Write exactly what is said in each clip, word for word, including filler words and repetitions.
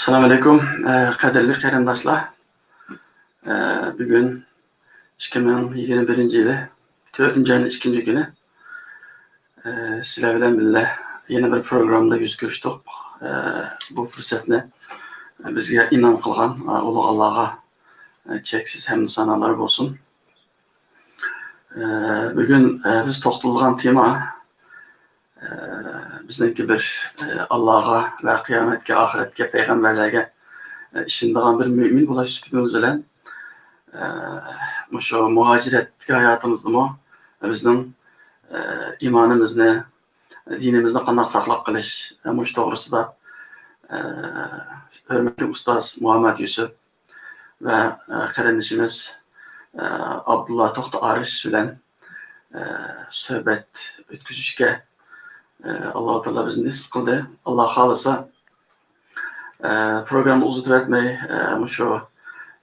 ئەسسالامۇ ئەلەيكۇم، ئە، قەدىرلىك قېرىنداشلار. ئە، بۈگۈن ئىككى مىڭ يىگىرمە بىرىنچى يىلى تۆتىنچى ئاينىڭ ئىككىنچى كۈنى. ئە، سىلەر بىلەن بىللە يەنە بىر پروگراممىدا يۈز كۆرۈشتۇق. ئە، بۇ پۇرسەتنى بىزگە ئىنئام قىلغان، ئە، ئۇلۇغ ئاللاغا، ئە، چەكسىز ھەمدۇ سانالار بولسۇن. ئە، بۈگۈن، ئە، بىز توختىلىدىغان تېما، ئە، بىزنىڭكى بىر، ئە، ئاللاغا ۋە قىيامەتكە، ئاخىرەتكە، پەيغەمبەرلەرگە، ئە، ئىشىنىدىغان بىر مۆمىن بولۇش سۈپىتىمىز بىلەن، ئە، مۇشۇ مۇھاجىرەتتىكى ھاياتىمىزدىمۇ بىزنىڭ، ئە، ئىمانىمىزنى، دىنىمىزنى قانداق ساقلاپ قېلىش، ئە، مۇشۇ توغرىسىدا، ئە، ھۆرمەتلىك ئۇستاز مۇھەممەد يۈسۈپ ۋە، ئە، قېرىندىشىمىز، ئە، ئابدۇللا توختى ئارىش بىلەن، ئە، سۆھبەت ئۆتكۈزۈشكە، ئە، ئاللاھۇ تائالا بىزنى نېسىپ قىلدى. ئاللا خالىسا، ئە، پروگرامما ئۇزىتىۋەتمەي، ئە، مۇشۇ،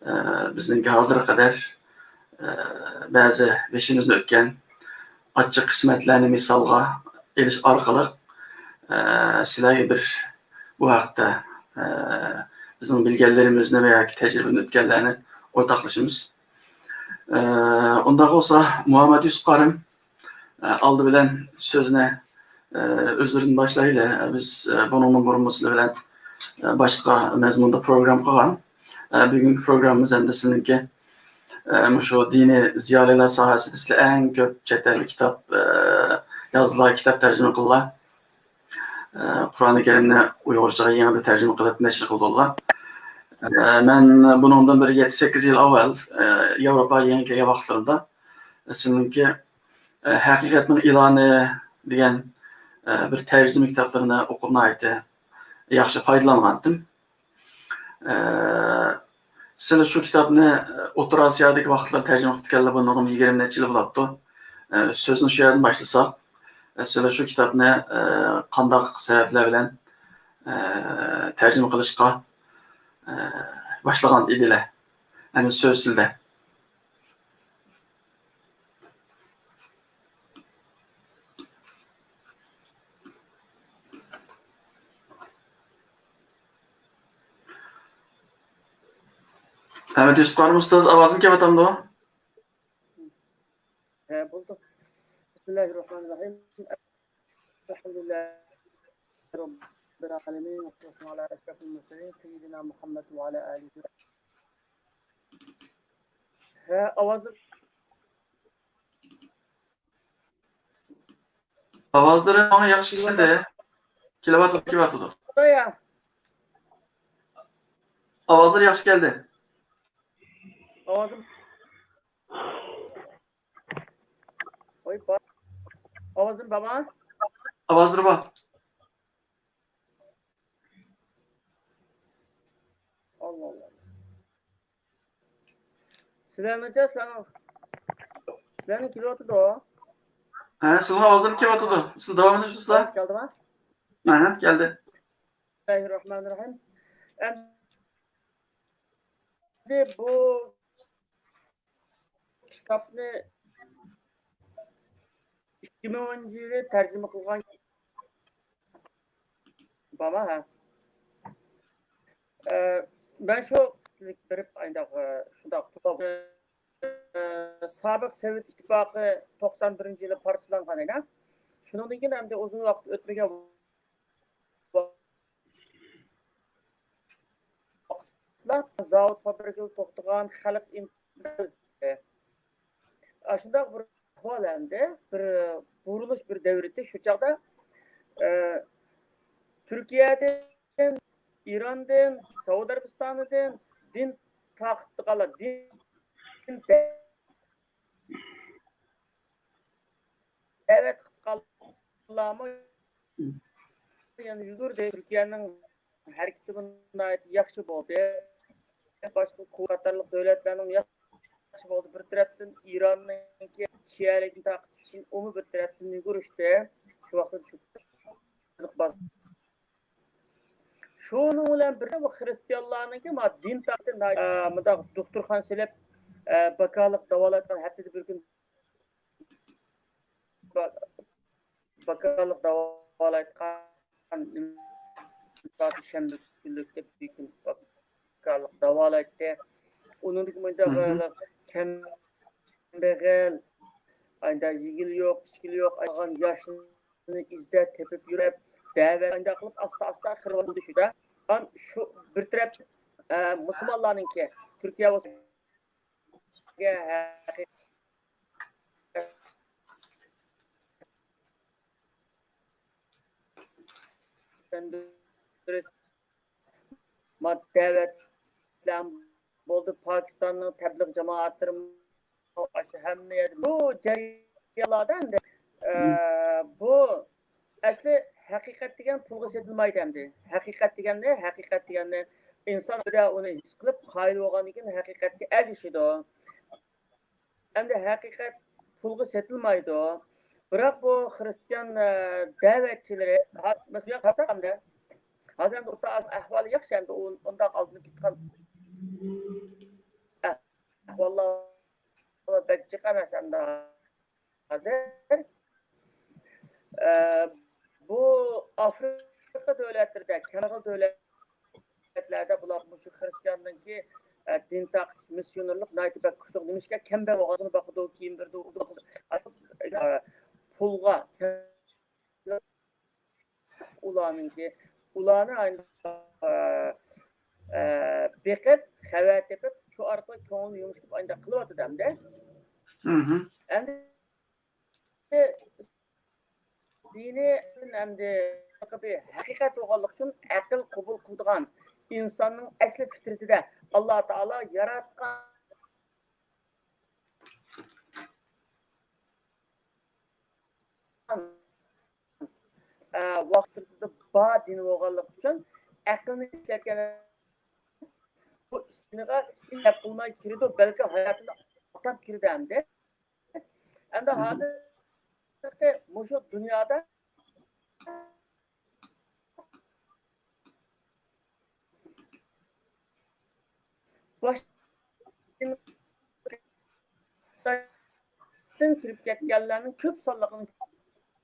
ئە، بىزنىڭكى ھازىرغا قەدەر، ئە، بەزى بېشىمىزدىن ئۆتكەن ئاچچىق قىسمەتلەرنى مىسالغا ئېلىش ئارقىلىق، ئە، سىلەرگە بىر بۇ ھەقتە، ئە، بىزنىڭ بىلگەنلىرىمىزنى ۋە ياكى تەجرىبىدىن ئۆتكەنلەرنى ئورتاقلىشىمىز. ئە، ئۇنداق بولسا، مۇھەممەد يۈسۈپ قارىم، ئە، ئالدى بىلەن سۆزنى، ئە، ئۆزلىرىدىن باشلايلى. بىز، ئە، بۇنىڭدىن بۇرۇنمۇ سىلەر بىلەن، ئە، باشقا مەزمۇندا پروگرام قىلغان. ئە، بۈگۈنكى پروگراممىمىز ئەمدى سىلىنىڭكى، ئە، مۇشۇ دىنىي زىيالىيلار ساھەسىدە سىلەر ئەڭ كۆپ چەت ئەللىك كىتاب، ئە، يازدىلار، كىتاب تەرجىمە قىلدىلار. ئە، قۇرئانى كەرىمنى ئۇيغۇرچىغا يېڭىدىن تەرجىمە قىلىپ نەشر قىلدىلار. ئە، مەن بۇنىڭدىن بىر يەتتە سەككىز يىل ئاۋۋال، ئە، ياۋروپاغا يېڭى كەلگەن ۋاقىتلىرىمدا سىلىنىڭكى، ئە، ھەقىقەتنىڭ ئېلانى دېگەن، ئە، بىر تەرجىمە كىتابلىرىنى ئوقۇپ ناھايىتى ياخشى پايدىلانغانتىم. ئە، سىلەر شۇ كىتابنى، ئە، ئوتتۇرا ئاسىيادىكى ۋاقىتلار تەرجىمە قىلىپتىكەنلەر، بۇنىڭغىمۇ يىگىرمە نەچچە يىل بولۇپتۇ. ئە، سۆزنى شۇ يەردىن باشلىساق، ئە، سىلەر شۇ كىتابنى، ئە، قانداق سەۋەبلەر بىلەن، ئە، تەرجىمە قىلىشقا، ئە، باشلىغان ئىدىلەر؟ ئەمدى سۆز سىلىدە. ئەمدى يۈسۈپ قارىم ئۇستاز، ئاۋازىم كېلىۋاتامدۇ؟ ھە، بولدى. بىسمىللاھىررەھمانىررەھىم. ئەلھەمدۇلىللاھى رەببىل ئالەمىن. ۋەسسالامۇ ئەلا ئەشرەفىل مۇرسەلىن سەييىدىنا مۇھەممەد ۋە ئەلا ئالىھى. ھە، ئاۋازىم. ئاۋازلىرى ماڭا ياخشى كەلدى. كېلىۋاتىدۇ، كېلىۋاتىدۇ. خۇدايا. ئاۋازلىرى ياخشى كەلدى. ئاۋازىم. ۋاي، بار. ئاۋازىم بارمۇ؟ ئاۋازلىرى بار. ئاللا ئاللا. سىلەرنىڭچە، سىلەرنىڭ، سىلەرنىڭ كېلىۋاتىدۇ. ھە، سىلەرنىڭ ئاۋازلىرى كېلىۋاتىدۇ. سىلەر داۋام ئېتىڭ، دوستلار. ئاۋاز كەلدىمۇ؟ ھە، كەلدى. بىسمىللاھىررەھمانىررەھىم. ئەمدى بۇ كىتابنى ئىككى مىڭىنچى يىلى تەرجىمە قىلغان بارما، ھە؟ ئە، مەن شۇ بېرىپ، ئاينداق، ئە، شۇنداق، ئە، سابىق سوۋېت ئىتتىپاقى توقسان بىرىنچى يىلى پارچىلانغان ئىدى. شۇنىڭدىن كېيىن ئەمدى ئۇزۇن ۋاقىت ئۆتمىگەن ۋاقىتلار زاۋۇت، فابرىكىلار توختىغان، خەلق ئىنتىزار. ئاشۇنداق بىر ئەھۋال ئەمدى، بىر بۇرۇلۇش، بىر دەۋر ئىدى. شۇ چاغدا، ئە، تۈركىيەدىن، ئىراندىن، سەئۇدى ئەرەبىستانىدىن دىن تارقىتىدىغانلار، دىن دەۋەت قىلغانلارمۇ يەنە يۈگۈردى. تۈركىيەنىڭ ھەرىكىتى ناھايىتى ياخشى بولدى. باشقا كۇۋېيت قاتارلىق دۆلەتلەرنىڭ ياخشى بولدى. بىر تەرەپتىن ئىراننىڭكى شىئەلىكىنى تارقىتىش ئۈچۈن ئۇمۇ بىر تەرەپتىن يۈگۈرۈشتى. شۇ ۋاقىتتا شۇ قىزىق باز-، شۇنىڭ بىلەن بىرگە بۇ خرىستىيانلارنىڭكى ما دىن تارقىتىش، ئە، مۇنداق دوختۇرخانا سېلىپ، ئە، باكالىق داۋالايدىغان، ھەپتىدە بىر كۈن با-، باكالىق داۋالايدىغان، شەنبە كۈنلۈكتە بىر كۈن بىكارلىق داۋالايتتى. ئۇنىڭدىن كېيىن مۇنداق كەمبەغەل، ئايدا يېگىلى يوق، ئىچكىلى يوق، ئاغان ياشنى ئىزدەپ تېپىپ يۈرۈپ، دەۋەت، ئانداق قىلىپ ئاستا-ئاستا خىرىلدى شۇدا. ھەم شۇ بىر تەرەپ، ئە، مۇسۇلمانلارنىڭكى، تۈركىيە بولسا، دەۋەتلەر بولدى، پاكىستاننىڭ تەبلىغ جامائەتلىرىمۇ ئاشۇ ھەممە يەردە بۇ جەريانلاردا ئەمدى، ئە، بۇ ئەسلى ھەقىقەت دېگەن پۇلغا سېتىلمايدۇ ئەمدى. ھەقىقەت دېگەننى، ھەقىقەت دېگەننى ئىنسان ئۆزىدە ئۇنى ھېس قىلىپ، قايىل بولغاندىن كېيىن ھەقىقەتكە ئەگىشىدۇ. ئەمدى ھەقىقەت پۇلغا سېتىلمايدۇ. بىراق بۇ خىرىستىيان، ئە، دەۋەتچىلىرى، ھا-، مەسىلەن، قارىساق ئەمدى، ھازىر ئەمدى ئورتا ئاسىيا ئەھۋالى ياخشى ئەمدى، ئۇ-، ئۇنداق ئالدىنىپ كېتىدىغان ئەھۋاللار بەك جىق ئەمەس ئەمدى ھازىر. ئە، بۇ ئافرىقا دۆلەتلىرىدە، كەمبەغەل دۆلەتلەردە بۇلار مۇشۇ خىرىستىياننىڭكى، ئە، دىن تارقىتىش، مىسسىيونېرلىق ناھايىتى بەك كۈچلۈك. نېمىشقا كەمبەغەل بولغاندىن باقىدۇ، كىيىندۈرىدۇ، ئۇ-، ئە، پۇلغا، ئۇلارنىڭكى، ئۇلارنى، ئە، ئە، بېقىپ، خەۋەر تېپىپ، شۇ ئارقىلىق كۆڭلىنى يۇمشىتىپ، ئانداق قىلىۋاتىدۇ ئەمدى. مھم. ئەمدى دىنى ئەمدى بىر ھەقىقەت بولغانلىقى ئۈچۈن ئەقىل قوبۇل قىلىدىغان ئىنساننىڭ ئەسلى پىترىتىدە ئاللا تائالا ياراتقان ئە، ۋاقتىدا بار دىن بولغانلىقى ئۈچۈن ئەقىلنى ئىشلەتكەن بۇ ئىسمىغا گەپ قىلماي كىرىدۇ، بەلكى ھاياتىنى ئاتاپ كىرىدۇ ئەمدى. ئەمدى ھازىرقى مۇشۇ دۇنيادا باشتىن كىرىپ كەتكەنلەرنىڭ كۆپ سانلىقىنى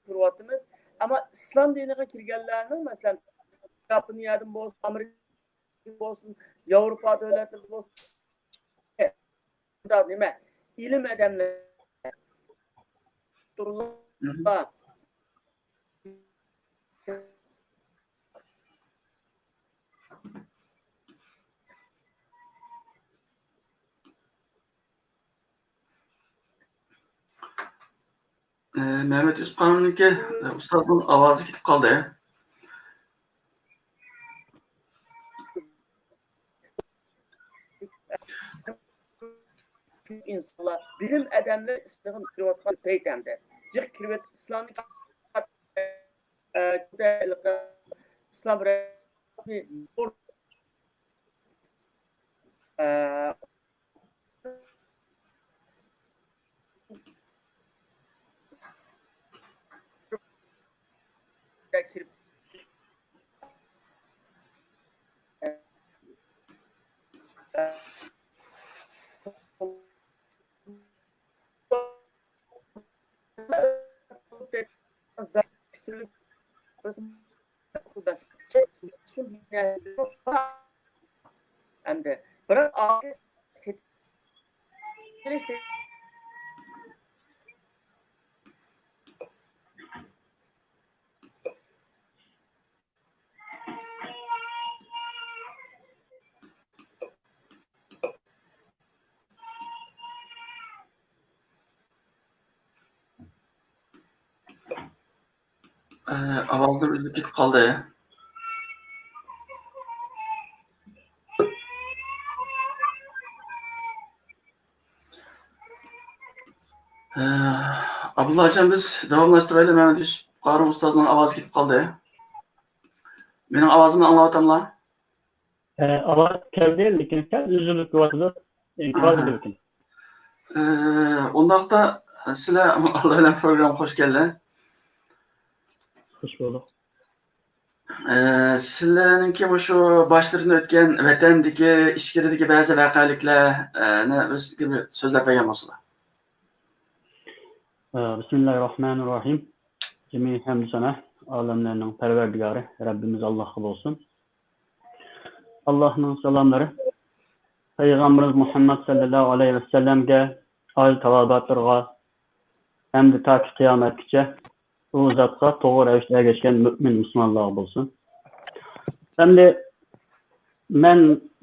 كۆرۈۋاتىمىز. ئەمما ئىسلام دىنىغا كىرگەنلەرنىڭ، مەسىلەن، ياپونىيەدىن بولسۇن، ئامېرىكا بولسۇن، ياۋروپا دۆلەتلىرى بولسۇن، نېمە، ئىلىم ئادەملەر، دوختۇرلار، ئە، مەمەت يۈسۈپ خانىمنىڭكى، ئە، ئۇستازنىڭ ئاۋازى كېتىپ قالدى. ئىنسانلار، بىلىم ئادەملەر ئىسلامغا كىرىۋاتقان پەيت ئەمدى. جىق كىرىۋېتىپ ئىسلامنى، ئە، ئىسلام، ئە، كىرىپ ئەمدى بىراق ئە، ئاۋازلىرى ئۈزۈلۈپ كېتىپ قالدى. ئە، ئابدۇللا ئاچام، بىز داۋاملاشتۇرايلى. مەمەت يۈسۈپ قارىم ئۇستازنىڭ ئاۋازى كېتىپ قالدى. مېنىڭ ئاۋازىمنى ئاڭلاۋاتاملا؟ ئە، ئاۋاز كەلدى، لېكىن سەل ئۈزۈلۈپ كېلىۋاتىدۇ. ئىنتىزار ئاھا. ئېتىۋېتىڭ. ئە، ئۇنداقتا سىلەر ئاللا بىلەن پروگراممىغا خوش كەلدى. خوش بولدۇق. ئە، سىلەرنىڭكى مۇشۇ باشلىرىدىن ئۆتكەن ۋەتەندىكى، ئىچكىرىدىكى بەزى ۋەقەلىكلەرنى بىزگە بىر سۆزلەپ بەرگەن بولسىلا. ئە، بىسمىللاھىررەھمانىررەھىم. جىمى ھەمدۇ سانا ئالەملەرنىڭ پەرۋەردىگارى رەببىمىز ئاللاھقا بولسۇن. ئاللاھنىڭ سالاملىرى پەيغەمبىرىمىز مۇھەممەد سەللەللاھۇ ئەلەيھى ۋەسەللەمگە، ئائىلە تاۋابىئاتلىرىغا ھەمدە تاكى قىيامەتكىچە ئۇ زاتقا توغرا رەۋىشتە ئەگەشكەن مۆمىن مۇسۇلمانلارغا بولسۇن. ئەمدى مەن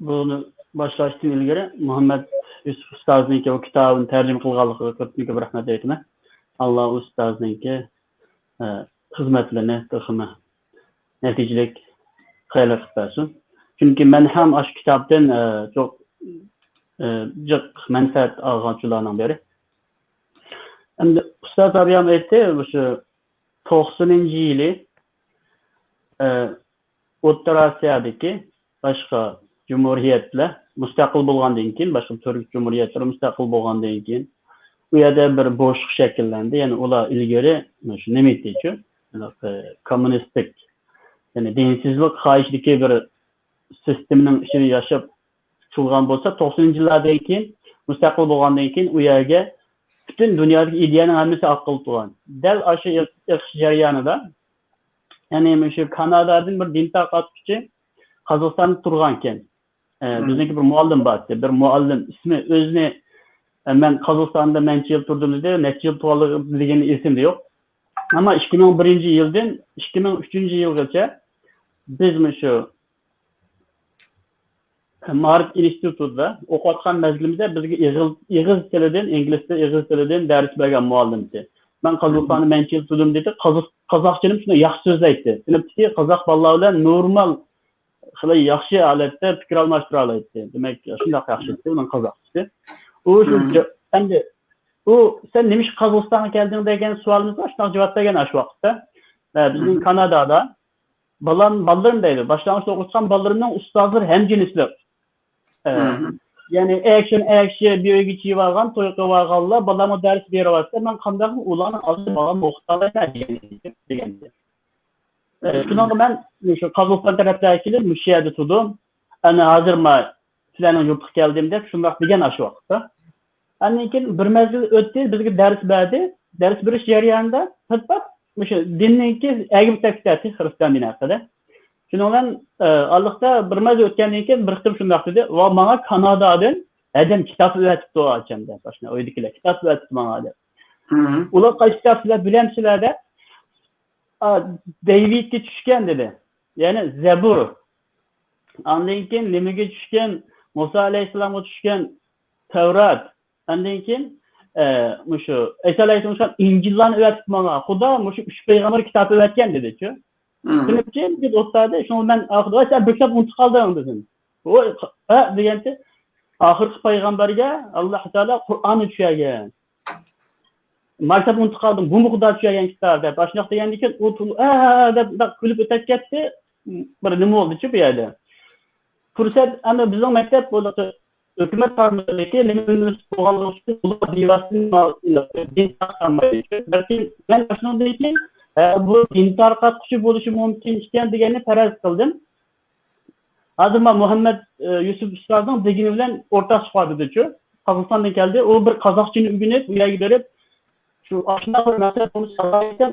بۇنى باشلاشتىن ئىلگىرى مۇھەممەد يۈسۈپ ئۇستازنىڭكى ئۇ كىتابىنى تەرجىمە قىلغانلىقىغا كۆپتىن كۆپ رەھمەت ئېيتىمەن. ئاللا ئۇ ئۇستازنىڭكى، ئە، خىزمەتلىرىنى تېخىمۇ نەتىجىلىك خەيرلىك قىلىپ بەرسۇن. چۈنكى مەن ھەم ئاشۇ كىتابتىن، ئە، جىق، ئە، جىق مەنپەئەت ئالغۇچىلارنىڭ بىرى. ئەمدى ئۇستاز ئابىيام ئېيتتى، مۇشۇ توقسىنىنچى يىلى، ئە، ئوتتۇرا ئاسىيادىكى باشقا جۇمھۇرىيەتلەر مۇستەقىل بولغاندىن كېيىن، باشقا تۈرك جۇمھۇرىيەتلىرى مۇستەقىل بولغاندىن كېيىن، ئۇ يەردە بىر بوشلۇق شەكىللەندى. يەنى ئۇلار ئىلگىرى شۇ نېمە ئىدىچۇ، كوممۇنىستىك، يەنى دىنسىزلىق خاھىشىدىكى بىر سىستېمىنىڭ ئىچىدە ياشاپ قۇتۇلغان بولسا، توقسىنىنچى يىللاردىن كېيىن، مۇستەقىل بولغاندىن كېيىن ئۇ يەرگە پۈتۈن دۇنيادىكى ئىدىيەنىڭ ھەممىسى ئاققىلى تۇرغان. دەل ئاشۇ ئېق-، ئېقىش جەريانىدا، يەنى مۇشۇ كانادادىن بىر دىن تارقاتقۇچى قازاقىستاندا تۇرغانىكەن. ئە، بىزنىڭكى بىر مۇئەللىم بار ئىدى. بىر مۇئەللىم ئىسمى ئۆزىنى، ئە، مەن قازاقىستاندا مەنچە يىل تۇردۇم دېدى، نەچچە يىل تۇرغانلىقى دېگىنى ئېسىمدە يوق. ئەمما ئىككى مىڭ بىرىنچى يىلدىن ئىككى مىڭ ئۈچىنچى يىلغىچە بىز مۇشۇ مائارىپ ئىنستىتۇتىدا ئوقۇۋاتقان مەزگىلىمىزدە بىزگە ئېغىز، ئېغىز تىلىدىن، ئىنگلىز تىلى، ئېغىز تىلىدىن دەرس بەرگەن مۇئەللىمىمىز. مەن قازاقىستاندا مەنچە يىل تۇردۇم دېدى، قازاق-، قازاقچىنى شۇنداق ياخشى سۆزلەيتتى. سىنىپتىكى قازاق بالىلار بىلەن نورمال، خېلى ياخشى ھالەتتە پىكىر ئالماشتۇرالايتتى. دېمەك، شۇنداق ياخشى ئىدى ئۇنىڭ قازاقچىسى. ئۇ شۇ، ئەمدى، ئۇ، سەن نېمىشقا قازاقىستانغا كەلدىڭ دېگەن سوئالىمىزغا شۇنداق جاۋاب بەرگەن ئاشۇ ۋاقىتتا. ئە، بىزنىڭ كانادادا بالام، بالىلىرىم دەيدۇ. باشلانغۇچتا ئوقۇتقان بالىلىرىمنىڭ ئۇستازلىرى ھەمجىنسلىق. ئە، يەنى ئەكشىنى ئەكشى بىر ئۆيگە چىقىۋالغان، توي قىلىۋالغانلار بالامغا دەرس بېرىۋاتسا، مەن قانداق ئۇلارنىڭ ئالدىدا بالامنى ئوقۇتالايمەن دېگەن، دېگەنىدى. ئە، شۇنىڭغا مەن شۇ قازاقىستان تەرەپلەرگە كېلىپ، مۇشۇ يەردە تۇردۇم. ئەنە ھازىر ما سىلەرنىڭ يۇرتقا كەلدىم دەپ شۇنداق دېگەن ئاشۇ ۋاقىتتا. ئاندىن كېيىن بىر مەزگىل ئۆتتى، بىزگە دەرس بەردى. دەرس بېرىش جەريانىدا پات-پات مۇشۇ دىننىڭكى ئەگىپ كەتتى، خىرىستىيان دىنى ھەققىدە. شۇنىڭ بىلەن، ئە، ئارىلىقتا بىر مەزگىل ئۆتكەندىن كېيىن بىر قېتىم شۇنداق دېدى، ۋا ماڭا كانادادىن ھەدەم كىتاب ئەۋەتىپتۇ، ئاچام دەپ، ئاشۇنداق ئۆيدىكىلەر كىتاب ئەۋەتىپتۇ ماڭا دەپ. ئۇلار قايسى كىتاب سىلەر بىلەمسىلەر دەپ، ئا، دەيۋىدكە چۈشكەن دېدى. يەنى زەبۇر. ئاندىن كېيىن نېمىگە چۈشكەن؟ مۇسا ئەلەيھىسسالامغا چۈشكەن تەۋرات. ئاندىن كېيىن، ئە، مۇشۇ ئەيسا ئەلەيھىسسالام چۈشكەن ئىنجىللارنى ئەۋەتىپتۇ ماڭا. خۇدا مۇشۇ ئۈچ پەيغەمبەرگە كىتاب ئەۋەتكەن دېدىچۇ. سىنىپچى بىر ئوتتۇرىدى. شۇڭا مەن ئاخىرىدا، ۋاي، سەن بىر كىتاب ئۇنتۇپ قالدىڭ دېدىم. ۋاي، ھە دېگەنچە، ئاخىرقى پەيغەمبەرگە ئاللاھ تائالا قۇرئاننى چۈشۈرگەن. مانا كىتاب ئۇنتۇپ قالدىم، بۇمۇ خۇدا چۈشۈرگەن كىتاب دەپ ئاشۇنداق دېگەندىن كېيىن ئۇ تۇل-، ھە، ھە، ھە دەپ مۇنداق كۈلۈپ ئۆتۈپ كەتتى. بىر نېمە بولدىچۇ بۇ يەردە؟ پۇرسەت، ئەمما بىزنىڭ مەكتەپ بولغانلىقى ئۇنىۋېرسىتېت بولغانلىقى ئۈچۈن ئۇلار بىۋاسىتە دىن تارقاتمايدۇ. بەلكىم مەن شۇنىڭدىن كېيىن، ھە، بۇ دىن تارقاتقۇچى بولۇشى مۇمكىن ئىكەن دېگەننى پەرەز قىلدىم. ھازىر مانا مۇھەممەد، ئە، يۈسۈپ ئۇستازنىڭ دېگىنى بىلەن ئورتاق چىقىۋاتىدۇچۇ. قازاقىستاندىن كەلدى. ئۇ بىر قازاقچىنى ئۆگىنىپ، ئۇ يەرگە بېرىپ، شۇ ئاشۇنداق بىر مەقسەت بولمىسا،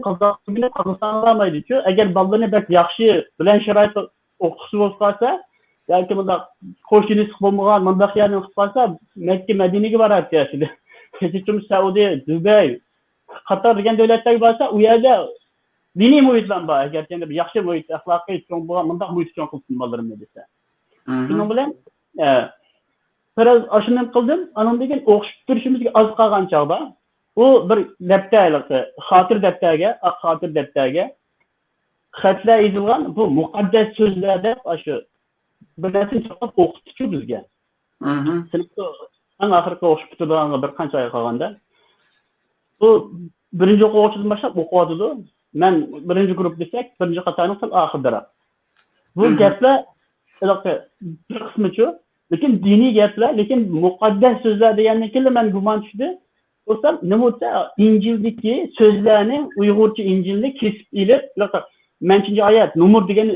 قازاقچە ئۆگىنىپ، قازاقىستانغا بارمايدىچۇ. ئەگەر بالىلىرىنى بەك ياخشى، بىلەن شارائىتتا ئوقۇتقۇسى بولۇپ قالسا، ياكى مۇنداق قوشنىسى بولمىغان، مۇنداق يەرنى ئوقۇتۇپ قالسا، مەككە، مەدىنىگە باراتتى ياخشىدى. كېچىچۇم سەئۇدى، دۇبەي، قاتار دېگەن دۆلەتلەرگە بارسا، ئۇ يەردە دىنىي مۇھىت بار. ئەگەر يەنە بىر ياخشى مۇھىت، ئەخلاقى چوڭ بولغان، مۇنداق مۇھىتتا چوڭ قىلسۇن بالىلىرىمنى دېسە. شۇنىڭ بىلەن، ئە، بىراز ئاشۇنداق قىلدىم. ئانىڭدىن كېيىن ئوقۇش پۈتتۈرۈشىمىزگە ئاز قالغان چاغدا، ئۇ بىر دەپتەر، ھېلىقى خاتىرە دەپتەرگە، ئاق خاتىرە دەپتەرگە خەتلەر يېزىلغان، بۇ مۇقەددەس سۆزلەر دەپ، ئاشۇ بىر نەرسىنى چاپلاپ ئوقۇتتىچۇ بىزگە. سىنىپتا ئەڭ ئاخىرقى ئوقۇش پۈتتۈرىدىغانغا بىر قانچە ئاي قالغاندا، بۇ بىرىنچى ئوقۇغۇچىدىن باشلاپ ئوقۇۋاتىدۇ. مەن بىرىنچى گۇرۇپپا دېسەك، بىرىنچى قاتارنىڭ سەل ئاخىرىدىراق. بۇ گەپلەر ھېلىقى بىر قىسمىچۇ، لېكىن دىنىي گەپلەر، لېكىن مۇقەددەس سۆزلەر دېگەندىن كېيىنلا مەن گۇمان چۈشتى. بولسام، نېمە بولسا، ئىنجىلدىكى سۆزلەرنى، ئۇيغۇرچە ئىنجىلنى كېسىپ ئېلىپ، ھېلىقى مەنچىنچى ئايەت، نومۇر دېگەننى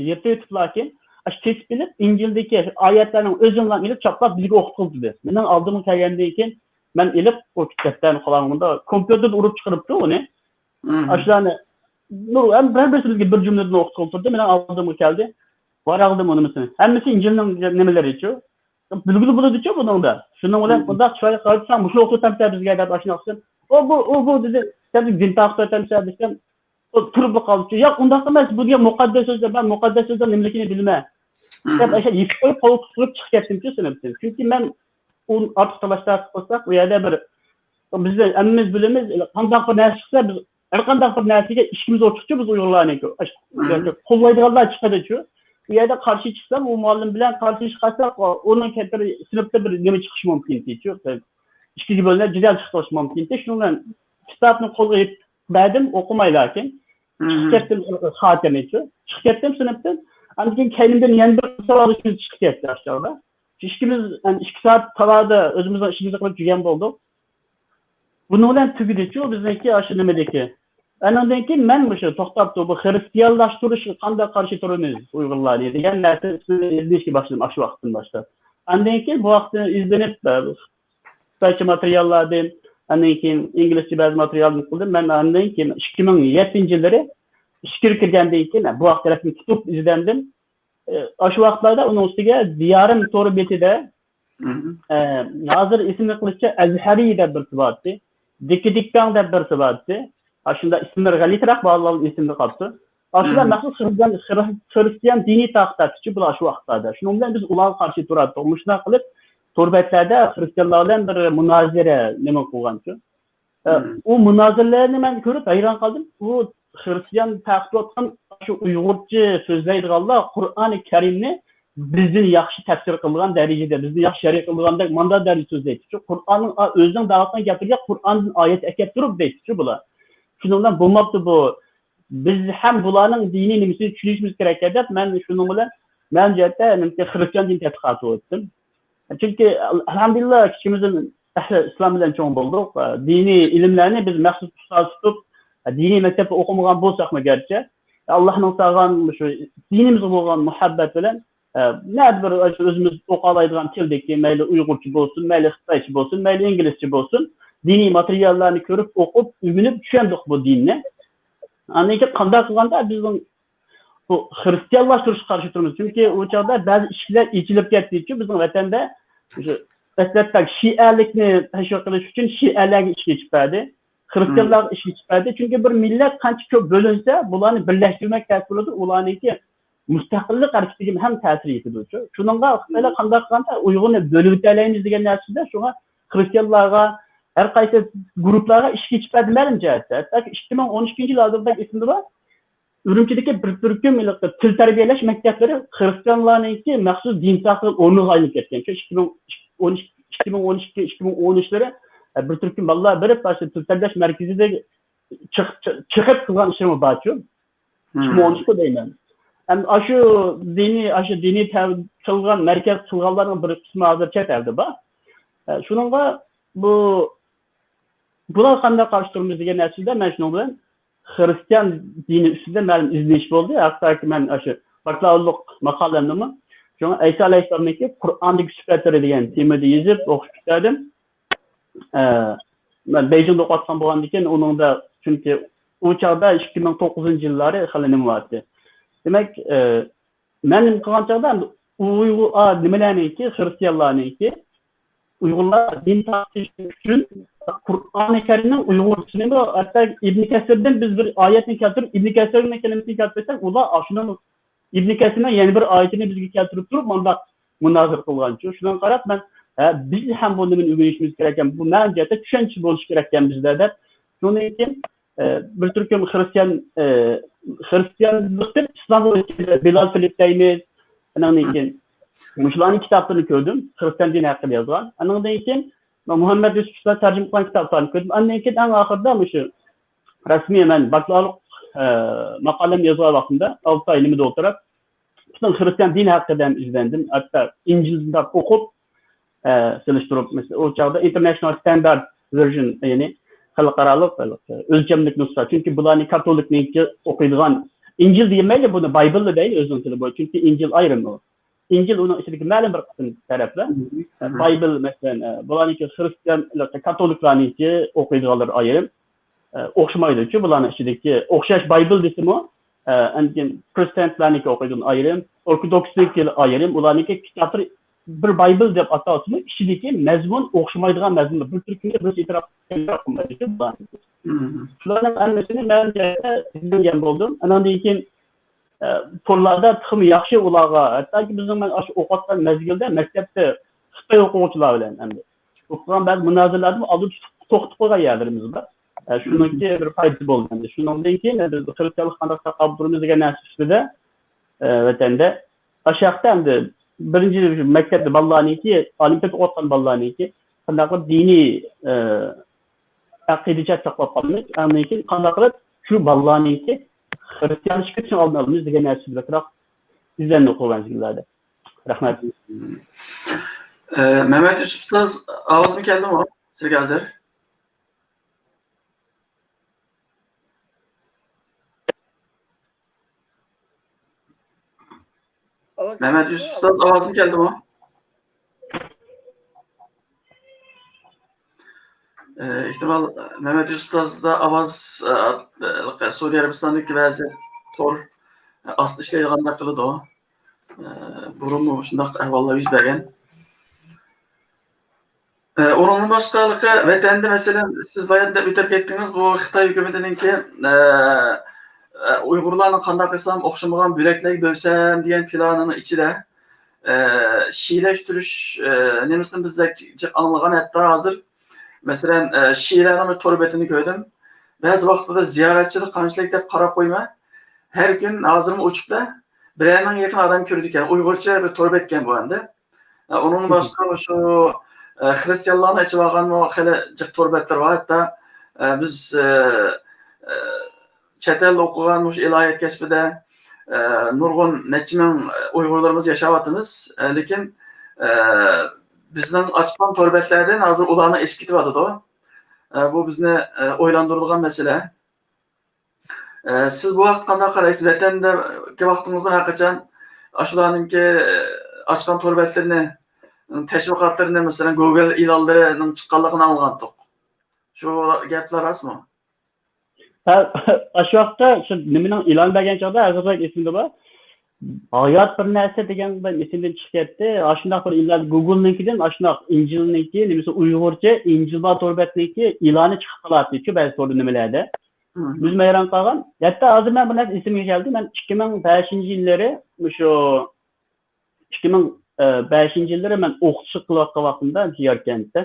يىرتىۋېتىپلاركىن، ئاشۇ كېسىپ ئېلىپ، ئىنجىلدىكى ئايەتلەرنىڭ ئۆزىنىلا ئېلىپ چاپلاپ بىزگە ئوقۇتقىلى دېدى. مېنىڭ ئالدىمغا كەلگەندىن كېيىن مەن ئېلىپ ئۇ دەپتەرنى قالاڭغۇدا كومپيۇتېردا ئۇرۇپ چىقىرىپتۇ ئۇنى. ئاشۇلارنى، نۇ-، ھەم بىر بىرسى بىزگە بىر جۈملىدىن ئوقۇتقىلى تۇردى. مېنىڭ ئالدىمغا كەلدى. ۋاراقلىدىم ئۇنىمىسىنى. ھەممىسى ئىنجىلنىڭ نېمىلىرىچۇ. بىلگىلى بولىدىچۇ بۇنىڭدا. شۇنىڭ بىلەن بۇنداق چىرايلىق قارىساڭ، مۇشۇ ئوقۇتامسەن بىزگە دەپ ئاشۇنداق قىلسام، ئۇ بۇ، ئۇ بۇ دېدى. سەن دىن تاقىتىۋاتامسەن دېسەم، ئۇ تۇرۇپلا قالدىچۇ. ياق، ئۇنداق ئەمەس، بۇ دېگەن مۇقەددەس سۆزلەر، مەن مۇقەددەس سۆزلەر نېمىلىكىنى بىلىمەن دەپ ئاشۇ يېپىپ قويۇپ، قولغا تۇتۇپ چىقىپ كەتتىمچۇ سىنىپتىن. چۈنكى مەن ئۇ ئارتۇق تالاشتارلىق قىلساق، ئۇ يەردە بىر، بىز ھەممىمىز بىلىمىز، قانداق بىر نەرسە چىقسا، بىز ھەر قانداق بىر نەرسىگە ئىشىكىمىز ئوچۇقچۇ، بىز ئۇيغۇرلارنىڭكى. قوللايدىغانلار چىقىدىچۇ. ئۇ يەردە قارشى چىقسام، ئۇ مۇئەللىم بىلەن قارشى چىقساق، ئۇنىڭ كەتتىرى سىنىپتا بىر نېمە چىقىشى مۇمكىنتى، ئىككىگە بۆلۈنۈپ، جېدەل چىقىشى مۇمكىنتى. شۇنىڭ بىلەن كىتابنى قولغا ئېلىپ بەردىم، ئوقۇماي لېكىن. چىقىپ كەتتىم، خاتىرىنىچۇ. چىقىپ كەتتىم سىنىپتىن. ئاندىن كېيىن كەينىمدىن يەنە بىر ساۋاقدىشىمىز چىقىپ كەتتى ئاشۇ چاغدا. ئىككىمىز، يەنى ئىككى سائەت تالادا ئۆزىمىزنىڭ ئىشىمىزنى قىلىپ جۈگەن بولدۇق. بۇنىڭ بىلەن تۈگىدىچۇ بىزنىڭكى ئاشۇ نېمىدىكى. ئانىڭدىن كېيىن مەن مۇشۇ توختاپتۇ، بۇ خىرىستىيانلاشتۇرۇشقا قانداق قارشى تۇرىمىز ئۇيغۇرلارنى دېگەن نەرسىنى ئىزدىنىشكە باشلىدىم ئاشۇ ۋاقىتتىن باشلاپ. ئاندىن كېيىن بۇ ھەقتە ئىزدىنىپ، خىتايچە ماتېرىياللاردىن، ئاندىن كېيىن ئىنگلىزچە بەزى ماتېرىيالنى قىلدىم. مەن ئاندىن كېيىن ئىككى مىڭ يەتتىنچى يىللىرى ئىچكىرى كىرگەندىن كېيىن بۇ ھەقتە رەسمىي تۇتۇپ ئىزدەندىم. ئاشۇ ۋاقىتلاردا ئۇنىڭ ئۈستىگە دىيارىم تور بېتىدە، ھازىر ئېسىمدە قېلىشىچە ئەزھەرى دەپ بىرسى بارتى، دىككىدىككاڭ دەپ بىرسى بارتى. ئاشۇنداق ئىسىملىرى غەلىتىراق بالىلار ئېسىمدە قاپتۇ. ئاشۇلار مەخسۇس خىرىستىيان، خىرىستىيان دىنىي تارقىتاتتىچۇ بۇلار شۇ ۋاقىتلاردا. شۇنىڭ بىلەن بىز ئۇلارغا قارشى تۇراتتۇق. مۇشۇنداق قىلىپ تور بەتلەردە خىرىستىيانلار بىلەن بىر مۇنازىرە نېمە قىلغانچۇ. ئە، ئۇ مۇنازىرىلەرنى مەن كۆرۈپ ھەيران قالدىم. ئۇ خىرىستىيان تارقىتىۋاتقان شۇ ئۇيغۇرچە سۆزلەيدىغانلار قۇرئانى كەرىمنى بىزدىن ياخشى تەپسىر قىلغان دەرىجىدە، بىزدىن ياخشى شەرھ قىلغاندەك مانداق دەرىجىدە سۆزلەيدىچۇ. قۇرئاننىڭ ئۆزىنىڭ دەۋاتقان گەپلىرىگە قۇرئاندىن ئايەت ئەكەپ تۇرۇپ دەيدىچۇ بۇلار. شۇنىڭ بىلەن بولماپتۇ بۇ. بىز ھەم بۇلارنىڭ دىنىي نېمىسىنى چۈشىنىشىمىز كېرەك دەپ، مەن شۇنىڭ بىلەن مەن جەھەتتە خىرىستىيان دىنى تەتقىقاتى ئۆتتۈم. چۈنكى ئەلھەمدۇلىللا كىچىكىمىزدىن ئەھلى ئىسلام بىلەن چوڭ بولدۇق. دىنىي ئىلىملەرنى بىز مەخسۇس ئۇستاز تۇتۇپ، دىنىي مەكتەپتە ئوقۇمىغان بولساقمۇ گەرچە، ئاللانىڭ سالغان شۇ دىنىمىزغا بولغان مۇھەببەت بىلەن، نەدە بىر ئۆزىمىز ئوقالايدىغان تىلدىكى، مەيلى ئۇيغۇرچە بولسۇن، مەيلى خىتايچە بولسۇن، مەيلى ئىنگلىزچە بولسۇن، دىنىي ماتېرىياللارنى كۆرۈپ، ئوقۇپ، ئۆگىنىپ چۈشەندۇق بۇ دىننى. ئاندىن كېيىن قانداق قىلغاندا بىزنىڭ بۇ خىرىستىيانلاشتۇرۇشقا قارشى تۇرىمىز. چۈنكى ئۇ چاغدا بەزى ئىشىكلەر ئېچىلىپ كەتتىچۇ بىزنىڭ ۋەتەندە. مۇشۇ دەسلەپتە شىئەلىكنى تەشۋىق قىلىش ئۈچۈن شىئەلەرگە ئىشىك ئېچىپ بەردى. خىرىستىيانلارغا ئىشىك ئېچىپ بەردى. چۈنكى بىر مىللەت قانچە كۆپ بۆلۈنسە، بۇلارنى بىرلەشتۈرمەك تەس بولىدۇ، ئۇلارنىڭكى مۇستەقىللىق ھەرىكىتىگە ھەم تەسىر يېتىدۇچۇ. شۇنىڭغا خىتايلار قانداق قىلغاندا ئۇيغۇرنى بۆلۈۋېتەلەيمىز دېگەن نەرسىدە، شۇڭا خىرىستىيانلارغا، ھەر قايسى گۇرۇپپىلارغا ئىشىك ئېچىپ بەردى مەلۇم جەھەتتە. ھەتتاكى ئىككى مىڭ ئون ئىككىنچى يىل ھازىردا ئېسىمدە بار. ئۈرۈمچىدىكى بىر تۈركۈم تىل تەربىيەلەش مەكتەپلىرى خىرىستىيانلارنىڭكى مەخسۇس دىن تارقىتىدىغان ئورنىغا ئايلىنىپ كەتكەن. شۇ ئىككى مىڭ ئون ئىككى، ئىككى مىڭ ئون ئۈچ يىللىرى بىر تۈركۈم بالىلار بېرىپ، ئاشۇ تىل تەربىيەلەش مەركىزىدە چىق-، چىق-، چىقىپ قىلغان ئىشلىرىمۇ بارچۇ. ئىككى مىڭ ئون ئۈچ دەيمەن. ئەمدى ئاشۇ دىنىي، ئاشۇ دىنىي تەۋ-، قىلغان، مەركەز قىلغانلارنىڭ بىر قىسمى ھازىر چەت ئەلدە بار. ئە، شۇنىڭغا بۇ، بۇلارغا قانداق قارشى تۇرىمىز دېگەن نەرسىدە مەن شۇنىڭ بىلەن خىرىستىيان دىنى ئۈستىدە مەلۇم ئىزدىنىش بولدى. ھەتتاكى مەن ئاشۇ باكلاۋۇرلۇق ماقالەمنىمۇ شۇڭا ئەيسا ئەلەيھىسسالامنىڭكى قۇرئاندىكى سۈپەتلىرى دېگەن تېمىدا يېزىپ ئوقۇش پۈتتۈردۈم. ئە، مەن بېيجىڭدا ئوقۇۋاتقان بولغاندىكىن، ئۇنىڭدا، چۈنكى ئۇ چاغدا ئىككى مىڭ توققۇزىنچى يىللارى خېلى نېمە بارتى. دېمەك، ئە، مەن نېمە قىلغان چاغدا ئۇيغۇر، ئا، نېمىلەرنىڭكى، خىرىستىيانلارنىڭكى، ئۇيغۇرلار دىن تارقىتىش ئۈچۈن قۇرئانى كەرىمنىڭ ئۇيغۇرچىسىنى، ھەتتا ئىبن كەسىردىن بىز بىر ئايەتنى كەلتۈرۈپ، ئىبن كەسىرنىڭ كەلىمىسىنى كەلتۈرسەك، ئۇلار ئاشۇنىڭ ئىبن كەسىرنىڭ يەنە بىر ئايىتىنى بىزگە كەلتۈرۈپ تۇرۇپ، مۇنداق مۇنازىرە قىلغانچۇ. شۇنىڭغا قاراپ مەن، ھە، بىز ھەم بۇ نېمىنى ئۆگىنىشىمىز كېرەككەن، بۇ مەلۇم جەھەتتە چۈشەنچە بولۇشى كېرەككەن بىزدە دەپ. شۇنىڭدىن كېيىن، ئە، بىر تۈركۈم خىرىستىيان، ئە، خىرىستىيانلىق دەپ ئىسلامغا ئۆتكەندە بىلال فىلىپ دەيمىز. ئانىڭدىن كېيىن مۇشۇلارنىڭ كىتابلىرىنى كۆردۈم. خىرىستىيان دىنى ھەققىدە يازغان. ئانىڭدىن كېيىن مۇھەممەد يۈسۈپ ئۇستا تەرجىمە قىلغان كىتابلارنى كۆردۈم. ئاندىن كېيىن ئەڭ ئاخىرىدا مۇشۇ رەسمىي مەن باكلاۋۇرلۇق، ئە، ماقالەمنى يازغان ۋاقتىمدا ئالتە ئاي نېمىدە ئولتۇرۇپ، پۈتۈن خىرىستىيان دىنى ھەققىدە ھەم ئىزدەندىم. ھەتتا ئىنجىلنى تاپ ئوقۇپ، ئە، سېلىشتۇرۇپ، مەسىلەن، ئۇ چاغدا ئىنتېرناشنال ستاندارت ۋېرژن، يەنى خەلقئارالىق، ئە، ئۆلچەملىك نۇسخا. چۈنكى بۇلارنى كاتولىكنىڭكى ئوقۇيدىغان، ئىنجىل دېمەيلى، بۇنى بايبل دەيلى ئۆزىنىڭ تىلى بويىچە. چۈنكى ئىنجىل ئايرىم ئۇ. ئىنجىل ئۇنىڭ ئىچىدىكى مەلۇم بىر قىسىم تەرەپلەر. بايبل، مەسىلەن، ئە، بۇلارنىڭكى خىرىستىيان، كاتولىكلارنىڭكى ئوقۇيدىغانلىرى ئايرىم. ئە، ئوخشىمايدۇچۇ، بۇلارنىڭ ئىچىدىكى ئوخشاش بايبل دېسىمۇ، ئە، ئاندىن پروتېستانتلارنىڭكى ئوقۇيدىغان ئايرىم، ئورتودوكسنىڭكى ئايرىم، ئۇلارنىڭكى كىتابلىرى بىر بايبل دەپ ئاتالسىمۇ، ئىچىدىكى مەزمۇن ئوخشىمايدىغان مەزمۇنلار، بىر تۈركۈمگە بىرسى ئېتىراپ قىلمايدۇ. شۇلارنىڭ ھەممىسىنى مەن ئىزدىگەن بولدۇم. ئاناندىن كېيىن، ئە، تورلاردا تېخىمۇ ياخشى ئۇلارغا، ھەتتاكى بىزنىڭ، مەن ئاشۇ ئوقۇۋاتقان مەزگىلدە مەكتەپتە خىتاي ئوقۇغۇچىلار بىلەن ئەمدى ئوقۇغان بەزى مۇنازىرىلەردىمۇ ئالدىدا توختىتىپ قويغان يەرلىرىمىز بار. ئە، شۇنىڭكى بىر پايدىسى بولدى. ئەمدى شۇنىڭدىن كېيىن بىز خىرىستىيانلىق قانداق ساقلاپ تۇرىمىز دېگەن نەرسە ئۈستىدە، ئە، ۋەتەندە، ئاشۇ ياقتا ئەمدى بىرىنچى مەكتەپتە بالىلارنىڭكى، ئالىي مەكتەپتە ئوقۇۋاتقان بالىلارنىڭكى قانداق قىلىپ دىنىي، ئە، ئەقىدە جەھەت ساقلاپ قالىمىز. ئاندىن كېيىن قانداق قىلىپ شۇ بالىلارنىڭكى خىرىستىيانلىشىپ كېتىشىنى ئالدىنى ئالىمىز دېگەن نەرسە بىراق ئىزدەنمەي قويغان يىللاردا. رەھمەت. ئە، مەمەت يۈسۈپ ئۇستاز، ئاۋازمۇ كەلدىمۇ سىزگە ھازىر؟ ئاۋاز مەمەت يۈسۈپ ئۇستاز، ئاۋازمۇ كەلدىمۇ؟ ئە، ئېھتىمال، مەمەت يۈسۈپ ئۇستازدا ئاۋاز، ئە، ئە، سئۇدى ئەرەبىستاندىكى بەزى تور، ئە، ئاستا ئىشلەيدىغاندەك قىلىدۇ. ئە، بۇرۇنمۇ شۇنداق ئەھۋاللار يۈز بەرگەن. ئە، ئۇنىڭدىن باشقا، ۋەتەندە، مەسىلەن، سىز بايان دەپ ئۆتۈپ كەتتىڭىز، بۇ خىتاي ھۆكۈمىتىنىڭكى، ئە، ئە، ئۇيغۇرلارنى قانداق قىلسام ئوخشىمىغان بۆلەكلەرگە بۆلسەم دېگەن پىلانىنىڭ ئىچىدە، ئە، شىئىلەشتۈرۈش، ئە، نېمىسىنى بىز بەك جىق ئاڭلىغان. ھەتتا ھازىر، مەسىلەن، ئە، شىئىلەرنىڭ بىر تور بېتىنى كۆردۈم. بەزى ۋاقىتلاردا زىيارەتچىلىك قانچىلىك دەپ قاراپ قويىمەن. ھەر كۈن ھازىرمۇ ئوچۇقتا بىرەر مىڭ يېقىن ئادەم كۆرىدىكەن. ئۇيغۇرچە بىر تور بەتكەن بۇ ئەمدى. ئە، ئۇنىڭدىن باشقا شۇ، ئە، خىرىستىيانلارنى ئېچىۋالغانمۇ خېلى جىق تور بەتلىرى بار. ھەتتا، ئە، بىز، ئە، ئە، چەت ئەلدە ئوقۇغان مۇشۇ ئىلاھىيات كەسپىدە، ئە، نۇرغۇن نەچچە مىڭ ئۇيغۇرلىرىمىز ياشاۋاتىمىز. ئە، لېكىن، ئە، بىزنىڭ ئاچقان تور بەتلەردىن ھازىر ئۇلارنىڭ ئېشىپ كېتىۋاتىدۇ. ئە، بۇ بىزنى، ئە، ئويلاندۇرىدىغان مەسىلە. ئە، سىز بۇ ۋاقىت قانداق قارايسىز؟ ۋەتەندىكى ۋاقتىڭىزدا ھەر قاچان ئاشۇلارنىڭكى، ئە، ئاچقان تور بەتلىرىنى، تەشۋىقاتلىرىنى، مەسىلەن، گوگول ئېلانلىرىنىڭ چىققانلىقىنى ئاڭلىغانتۇق. شۇ گەپلەر راستمۇ؟ ھە، ئاشۇ ۋاقىتتا شۇ نېمىنىڭ ئېلان بەرگەن چاغدا ھازىر بەك ئېسىمدە بار. ھايات بىر نەرسە دېگەن بىر ئېسىمدىن چىقىپ كەتتى. ئاشۇنداق بىر ئېلان گوگولنىڭكىدىن ئاشۇنداق ئىنجىلنىڭكى نېمىسى ئۇيغۇرچە، ئىنجىل بار تور بەتنىڭكى ئېلانى چىقىپ قالاتتىچۇ بەزى توردا نېمىلەردە. مم. ئۆزۈم ھەيران قالغان. ھەتتا ھازىر مەن بۇ نەرسە ئېسىمگە كەلدى. مەن ئىككى مىڭ بەشىنچى يىللىرى مۇشۇ ئىككى مىڭ بەشىنچى يىللىرى مەن ئوقۇتقۇچىلىق قىلىۋاتقان ۋاقتىمدا ياركەنتتە.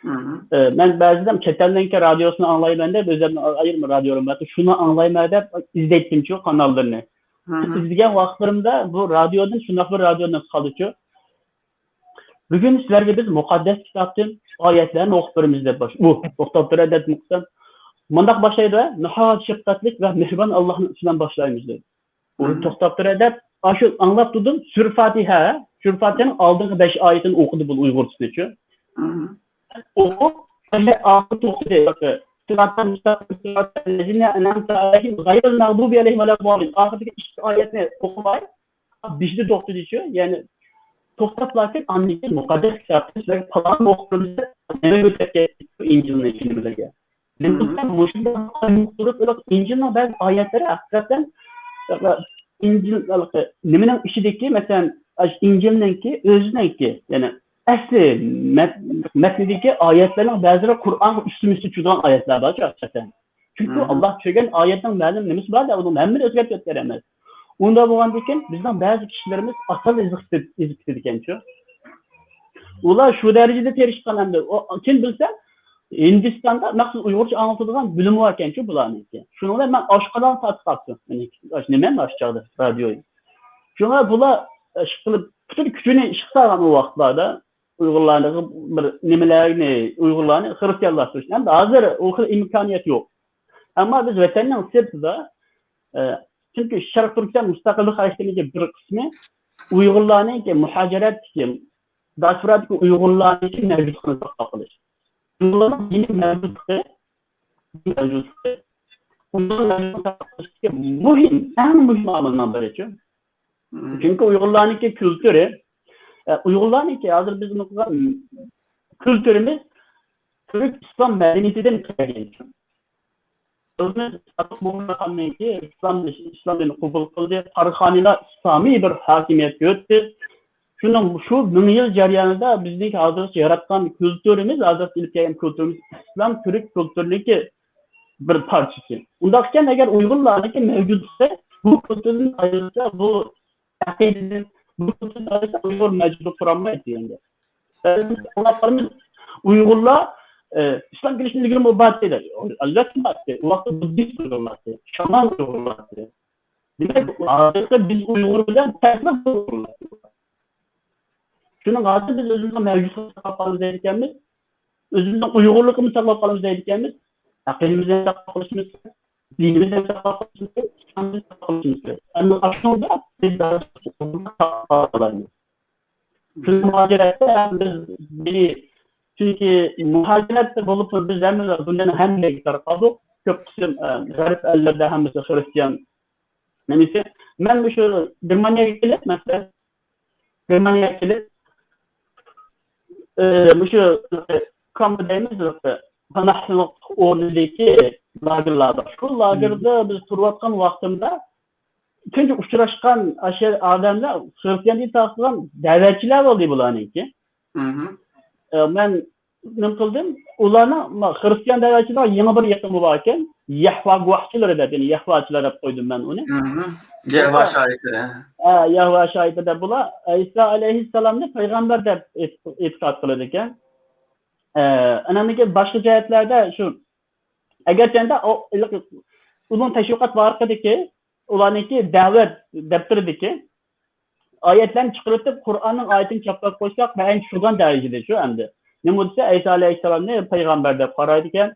مم. ئە، مەن بەزىدە چەت ئەلنىڭكى رادىيوسىنى ئاڭلايمەن دەپ، ئۆزۈمنىڭ ئايرىم رادىيولىرىم بار. شۇنى ئاڭلايمەن دەپ ئىزدەيتتىمچۇ قاناللىرىنى. مم. ئىزدىگەن ۋاقىتلىرىمدا بۇ رادىيودىن شۇنداق بىر رادىيو نەپ قالدىچۇ. بۈگۈن سىلەرگە بىز مۇقەددەس كىتابتىن ئايەتلەرنى ئوقۇپ بېرىمىز دەپ باش-، ئۇ، توختاپ تۇرە دەپ مۇنداق باشلايدۇ، ناھايىتى شەپقەتلىك ۋە مېھرىبان ئاللاھنىڭ ئىسمى بىلەن باشلايمىز دەيدۇ. ئۇنى مم. توختاپ تۇرە دەپ، ئاشۇ ئاڭلاپ تۇردۇم، سۈرە فاتىھە، سۈرە فاتىھەنىڭ ئالدىنقى بەش ئايىتىنى ئوقۇدى بۇ ئۇيغۇرچىسىنىچۇ. مم. ئوقۇپ، ئاخىرى توختىدى. صراط المستقيم، صراط الذين أنعمت عليهم غير المغضوب عليهم ولا الضالين. ئاخىرىدىكى ئىككى ئايەتنى ئوقۇماي، بېشىدا توختىدىچۇ، يەنى توختاپلاكىن، ئاندىن كېيىن مۇقەددەس كىتابتىن سىلەرگە پالان ئوقۇپ بېرىمىز دەپ نېمە ئۆتۈپ كەتتى، ئىنجىلنىڭكى نېمىلىرىگە. نېمە مم. بولسا مۇشۇنداق ئوقۇپ تۇرۇپ، ئىنجىلنىڭ بەزى ئايەتلىرى ھەقىقەتەن، ئىنجىل، نېمىنىڭ ئىچىدىكى، مەسىلەن، ئىنجىلنىڭكى ئۆزىنىڭكى، يەنى ئەسلى مەت-، مەتنىدىكى ئايەتلەرنىڭ بەزىلىرى قۇرئانغا ئۈستىمىزدە چۈشىدىغان ئايەتلەر بارچۇ ھەقىقەتەن. چۈنكى مم. ئاللا چۈشۈرگەن ئايەتنىڭ مەلۇم نېمىسى بار-دە، ئۇنىڭ ھەممىنى ئۆزگەرتىپ بېرەلمەس. ئۇنداق بولغاندىكىن، بىزنىڭ بەزى كىشىلىرىمىز ئاسانلا ئېزىپ كېتىدىكەنچۇ. ئۇلار شۇ دەرىجىدە تىرىشقان ئەمدى. ئۇ، كىم بىلسە، ھىندىستاندا مەخسۇس ئۇيغۇرچە ئاڭلىتىلىدىغان بۆلۈم باركەنچۇ بۇلارنىڭكى. شۇنىڭ بىلەن مەن ئاشۇ قانالنى تارتىپ قاپتۇ. مېنىڭ ئاشۇ نېمەم ئاشۇ چاغدا رادىيو. شۇڭا بۇلار ئىشقىلىپ پۈتۈن كۈچىنى ئىشقا سالغان ئۇ ۋاقىتلاردا. ئۇيغۇرلارنى بىر نېمىلەرنى، ئۇيغۇرلارنى خىرىستىيانلاشتۇرۇش. ئەمدى ھازىر ئۇ خىل ئىمكانىيەت يوق. ئەمما بىز ۋەتەننىڭ سىرتىدا، ئە، چۈنكى شەرقىي تۈركىستان مۇستەقىللىق ھەرىكىتىنىڭكى بىر قىسمى ئۇيغۇرلارنىڭكى مۇھاجىرەتتىكى، دىئاسپورادىكى ئۇيغۇرلارنىڭكى مەۋجۇتلۇقىنى ساقلاپ قېلىش. ئۇيغۇرلارنىڭ دىنىي مەۋجۇتلۇقى، دىنىي مەۋجۇتلۇقى، ئۇيغۇرلارنىڭ ساقلاپ قېلىشتىكى مۇھىم، ئەڭ مۇھىم ئامىلنىڭ بىرىچۇ. مم. چۈنكى ئۇيغۇرلارنىڭكى كۈلتۈرى، ئە، ئۇيغۇرلارنىڭكى ھازىر بىز نۇقتىغا، كۈلتۈرىمىز تۈرك ئىسلام مەدەنىيىتىدىن كەلگەن. ئىسلام دىنى قوبۇل قىلدى، قاراخانىيلار ئىسلامىي بىر ھاكىمىيەت يۆتتى. شۇنىڭ، شۇ مىڭ يىل جەريانىدا بىزنىڭ ھازىرغىچە ياراتقان كۈلتۈرىمىز، ھازىرغىچە ئېلىپ كەلگەن كۈلتۈرىمىز ئىسلام تۈرك كۈلتۈرىنىڭكى بىر پارچىسى. ئۇنداق ئىكەن، ئەگەر ئۇيغۇرلارنىڭكى مەۋجۇتلۇقى بۇ كۈلتۈردىن ئايرىلسا، بۇ ئەقىدىدىن، بۇ كۈلتۈردىن ئايرىلسا، ئۇيغۇر مەۋجۇتلۇق قۇرالمايدۇ دېگەندە. ئۇيغۇرلار، ئە، ئىسلام كېلىشتىن ئىلگىرىمۇ بار ئىدى. ئەلۋەتتە بار ئىدى. ئۇ ۋاقىتتا بۇددىست ئۇيغۇرلار ئىدى، شامان ئۇيغۇرلار ئىدى. دېمەك، ھازىرقى بىز ئۇيغۇر بىلەن پەرقلىق ئۇيغۇرلار. شۇنىڭ ھازىر بىز ئۆزىمىزنىڭ مەۋجۇتلۇقىنى ساقلاپ قالىمىز دەيدىكەنمىز. ئۆزىمىزنىڭ ئۇيغۇرلۇقىمىزنى ساقلاپ قالىمىز دەيدىكەنمىز. ئەقىدىمىزنى ساقلاپ قېلىشىمىز كېرەك. دىنىمىزنى ساقلاپ قېلىشىمىز كېرەك. ئىسلامىمىزنى ساقلاپ قېلىشىمىز كېرەك. ئەمما ئاشۇنىڭدا بىز ھازىر ساقلاپ قالالايمىز. شۇ مۇھاجىرەتتە ھەم بىز بىرى، چۈنكى مۇھاجىرەتتە بولۇپ بىز ھەممىمىز دۇنيانىڭ ھەممە يېرىگە تارقالدۇق. كۆپ قىسىم، ئە، غەرب ئەللىرىدە ھەممىسى خرىستىيان نېمىسى. مەن مۇشۇ گېرمانىيەگە كېلىپ، مەسىلەن، گېرمانىيەگە كېلىپ، ئە، مۇشۇ كامپ دەيمىز، پاناھلىق ئورنىدىكى لاگېرلاردا. شۇ لاگېردا بىز تۇرۇۋاتقان ۋاقتىمدا تۇنجى ئۇچراشقان ئاشۇ ئادەملەر خرىستىيان دىنىنى تارقىتىدىغان دەۋەتچىلەر بولدى بۇلارنىڭكى. مم. ئە، مەن نېمە قىلدىم؟ ئۇلارنىڭ، ما، خرىستىيان دەۋەتچىلەر يېڭى بىر ئېقىمى بار ئىكەن. يەھۋا گۇۋاھچىلىرى دەپ، يەنى يەھۋاچىلار دەپ قويدۇم مەن ئۇنى. مم. يەھۋا شاھىتلىرى. ھە، يەھۋا شاھىتى دەپ بۇلار ئەيسا ئەلەيھىسسالامنى پەيغەمبەر دەپ ئېت-، ئېتىقاد قىلىدىكەن. ئە، ئاناندىن كېيىن باشقا جەھەتلەردە شۇ، ئەگەرچەندە ئۇ، ئۇنىڭ تەشۋىقات ۋارىقىدىكى، ئۇلارنىڭكى دەۋەت دەپتىرىدىكى ئايەتلەرنى چىقىرىۋېتىپ، قۇرئاننىڭ ئايىتىنى چاپلاپ قويساق، مەيەن چۈشىدىغان دەرىجىدە شۇ ئەمدى. نېمە دېسە، ئەيسا ئەلەيھىسسالامنى پەيغەمبەر دەپ قارايدىكەن.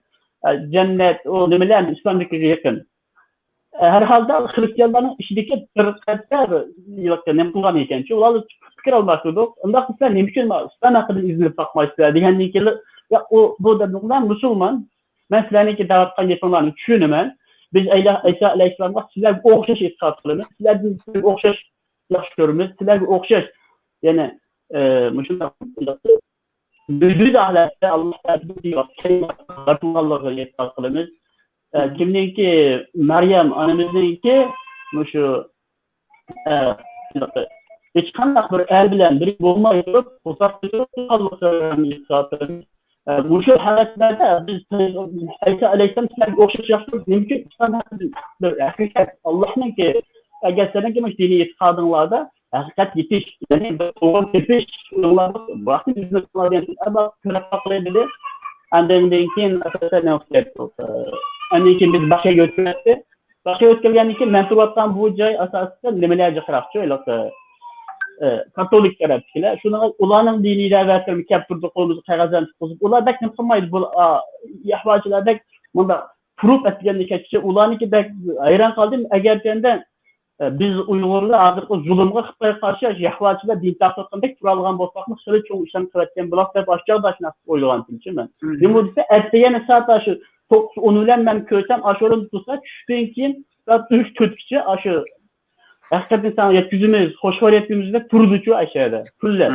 ئە، جەننەت، ئۇ نېمىلەر ئىسلامدىكىگە يېقىن. ئە، ھەر ھالدا خرىستىيانلارنىڭ ئىچىدىكى بىر قەدەر نېمە قىلغان ئىكەنچۇ، ئۇلار پىكىر ئالماشتۇردۇق. ئۇنداق دېسە، نېمە ئۈچۈن ئىسلام ھەققىدىن ئىزدىنىپ باقمايسىلەر دېگەندىن كېيىن، يا، ئۇ، بۇ دەپ، مۇسۇلمان، مەن سىلەرنىڭكى دەۋاتقان گېپىڭلارنى چۈشىنىمەن. بىز ئەيسا ئەلەيھىسسالامغا سىلەرگە ئوخشاش ئېتىقاد قىلىمىز. سىلەردىن ئوخشاش ياخشى كۆرىمىز. سىلەرگە ئوخشاش، يەنى، ئە، مۇشۇنداق مۆجىزە ھالەتتە ئاللا تەئالانىڭ ياراتقانلىقىغا ئېتىقاد قىلىمىز. ئە، كىمنىڭكى، مەريەم ئانىمىزنىڭكى مۇشۇ، ئە، ھېچقانداق بىر ئەر بىلەن بىرگە بولماي تۇرۇپ، قورساقتا تۇرۇپ قالغانلىقىنى ئېتىقاد قىلىمىز. ئە، مۇشۇ ھالەتلەردە بىز ئەيسا ئەلەيھىسسالام سىلەرگە ئوخشاش ياخشى، نېمە ئۈچۈن ئىسلام ھەققىدىن بىر ھەقىقەت، ئاللانىڭكى، ئەگەر سىلەرنىڭكى مۇشۇ دىنىي ئېتىقادىڭلاردا ھەقىقەت يېتىش، يەنى بىر توغرا تېپىش، بۇ ھەقنى بىزنى قىلىدىغان ئەمما كۆرۈپ باققىلى دېدى. ئاندىن كېيىن ئەساسەن نېمە قىلىپ كەتتۇق؟ ئاندىن كېيىن بىز باشقا يەرگە ئۆتۈپ كەتتى. باشقا ئۆتكەلگەندىن كېيىن مەن تۇرۇۋاتقان بۇ جاي ئاساسەن نېمىلەر جىقراقچۇ، ھېلىقى، ئە، كاتولىك تەرەپتىكىلەر. شۇنىڭغا ئۇلارنىڭ دىنىي دەۋەتلىرىمۇ كەپ تۇردى، قولىمىزغا قەغەزلەرنى تۇتقۇزۇپ. ئۇلار بەك نېمە قىلمايدۇ، بۇ، ئا، يەھۋاچىلار بەك مۇنداق تۇرۇپ ئەتكەندە كەتكۈچە ئۇلارنىڭكى بەك ھەيران قالدىم. ئەگەردە، ئە، بىز ئۇيغۇرلار ھازىرقى زۇلۇمغا خىتايغا قارشى يەھۋاچىلار دىن تارقاتقاندەك تۇرالىغان بولساقمۇ خېلى چوڭ ئىشلارنى قىلىۋەتكەن بولاتتى دەپ ئاشۇ چاغدا ئاشۇنداق ئويلىغانتىمچۇ مەن. نېمە دېسە، ئەتىگەن سائەت ئاشۇ توققۇز ئون بىلەن مەن كۆرسەم، ئاشۇ ئورۇندا تۇرسا، چۈشتىن كېيىن سائەت ئۈچ تۆتكىچە ئاشۇ ھەقىقەتنى ساڭا يەتكۈزىمىز، خوش خەۋەر يەتكۈزىمىز دەپ تۇرىدۇچۇ ئەشەدە كۈنلەپ.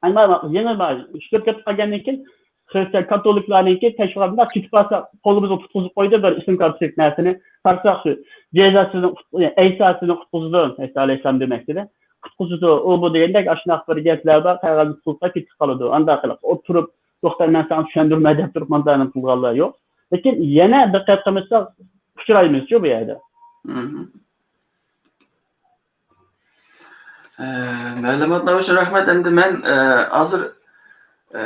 ئەمما يېڭى ئىشلەپ كېتىپ قالغاندىن كېيىن، خرىستىيان كاتولىكلارنىڭكى تەشۋىقاتىدا كېتىپ قالسا، قولىمىزغا تۇتقۇزۇپ قويدى بىر ئىسىم كارتىسىدىكى نەرسىنى. قارىساق، شۇ جېزا سىزنى قۇت-، ئەيسا سىزنى قۇتقۇزىدۇ، ئەيسا ئەلەيھىسسالام دېمەكچىدە. قۇتقۇزىدۇ، ئۇ بۇ دېگەندەك ئاشۇنداق بىر گەپلەر بار، قەغەزنى تۇتۇپ كېتىپ قالىدۇ. ئانداق قىلىپ ئولتۇرۇپ، توختا، مەن ساڭا چۈشەندۈرمەي دەپ تۇرۇپ مانداقنى قىلغانلار يوق. لېكىن يەنە دىققەت قىلمىساق ئۇچرايمىزچۇ بۇ يەردە. ئە، مەلۇماتلار ئۈچۈن رەھمەت. ئەمدى مەن، ئە، ھازىر، ئە،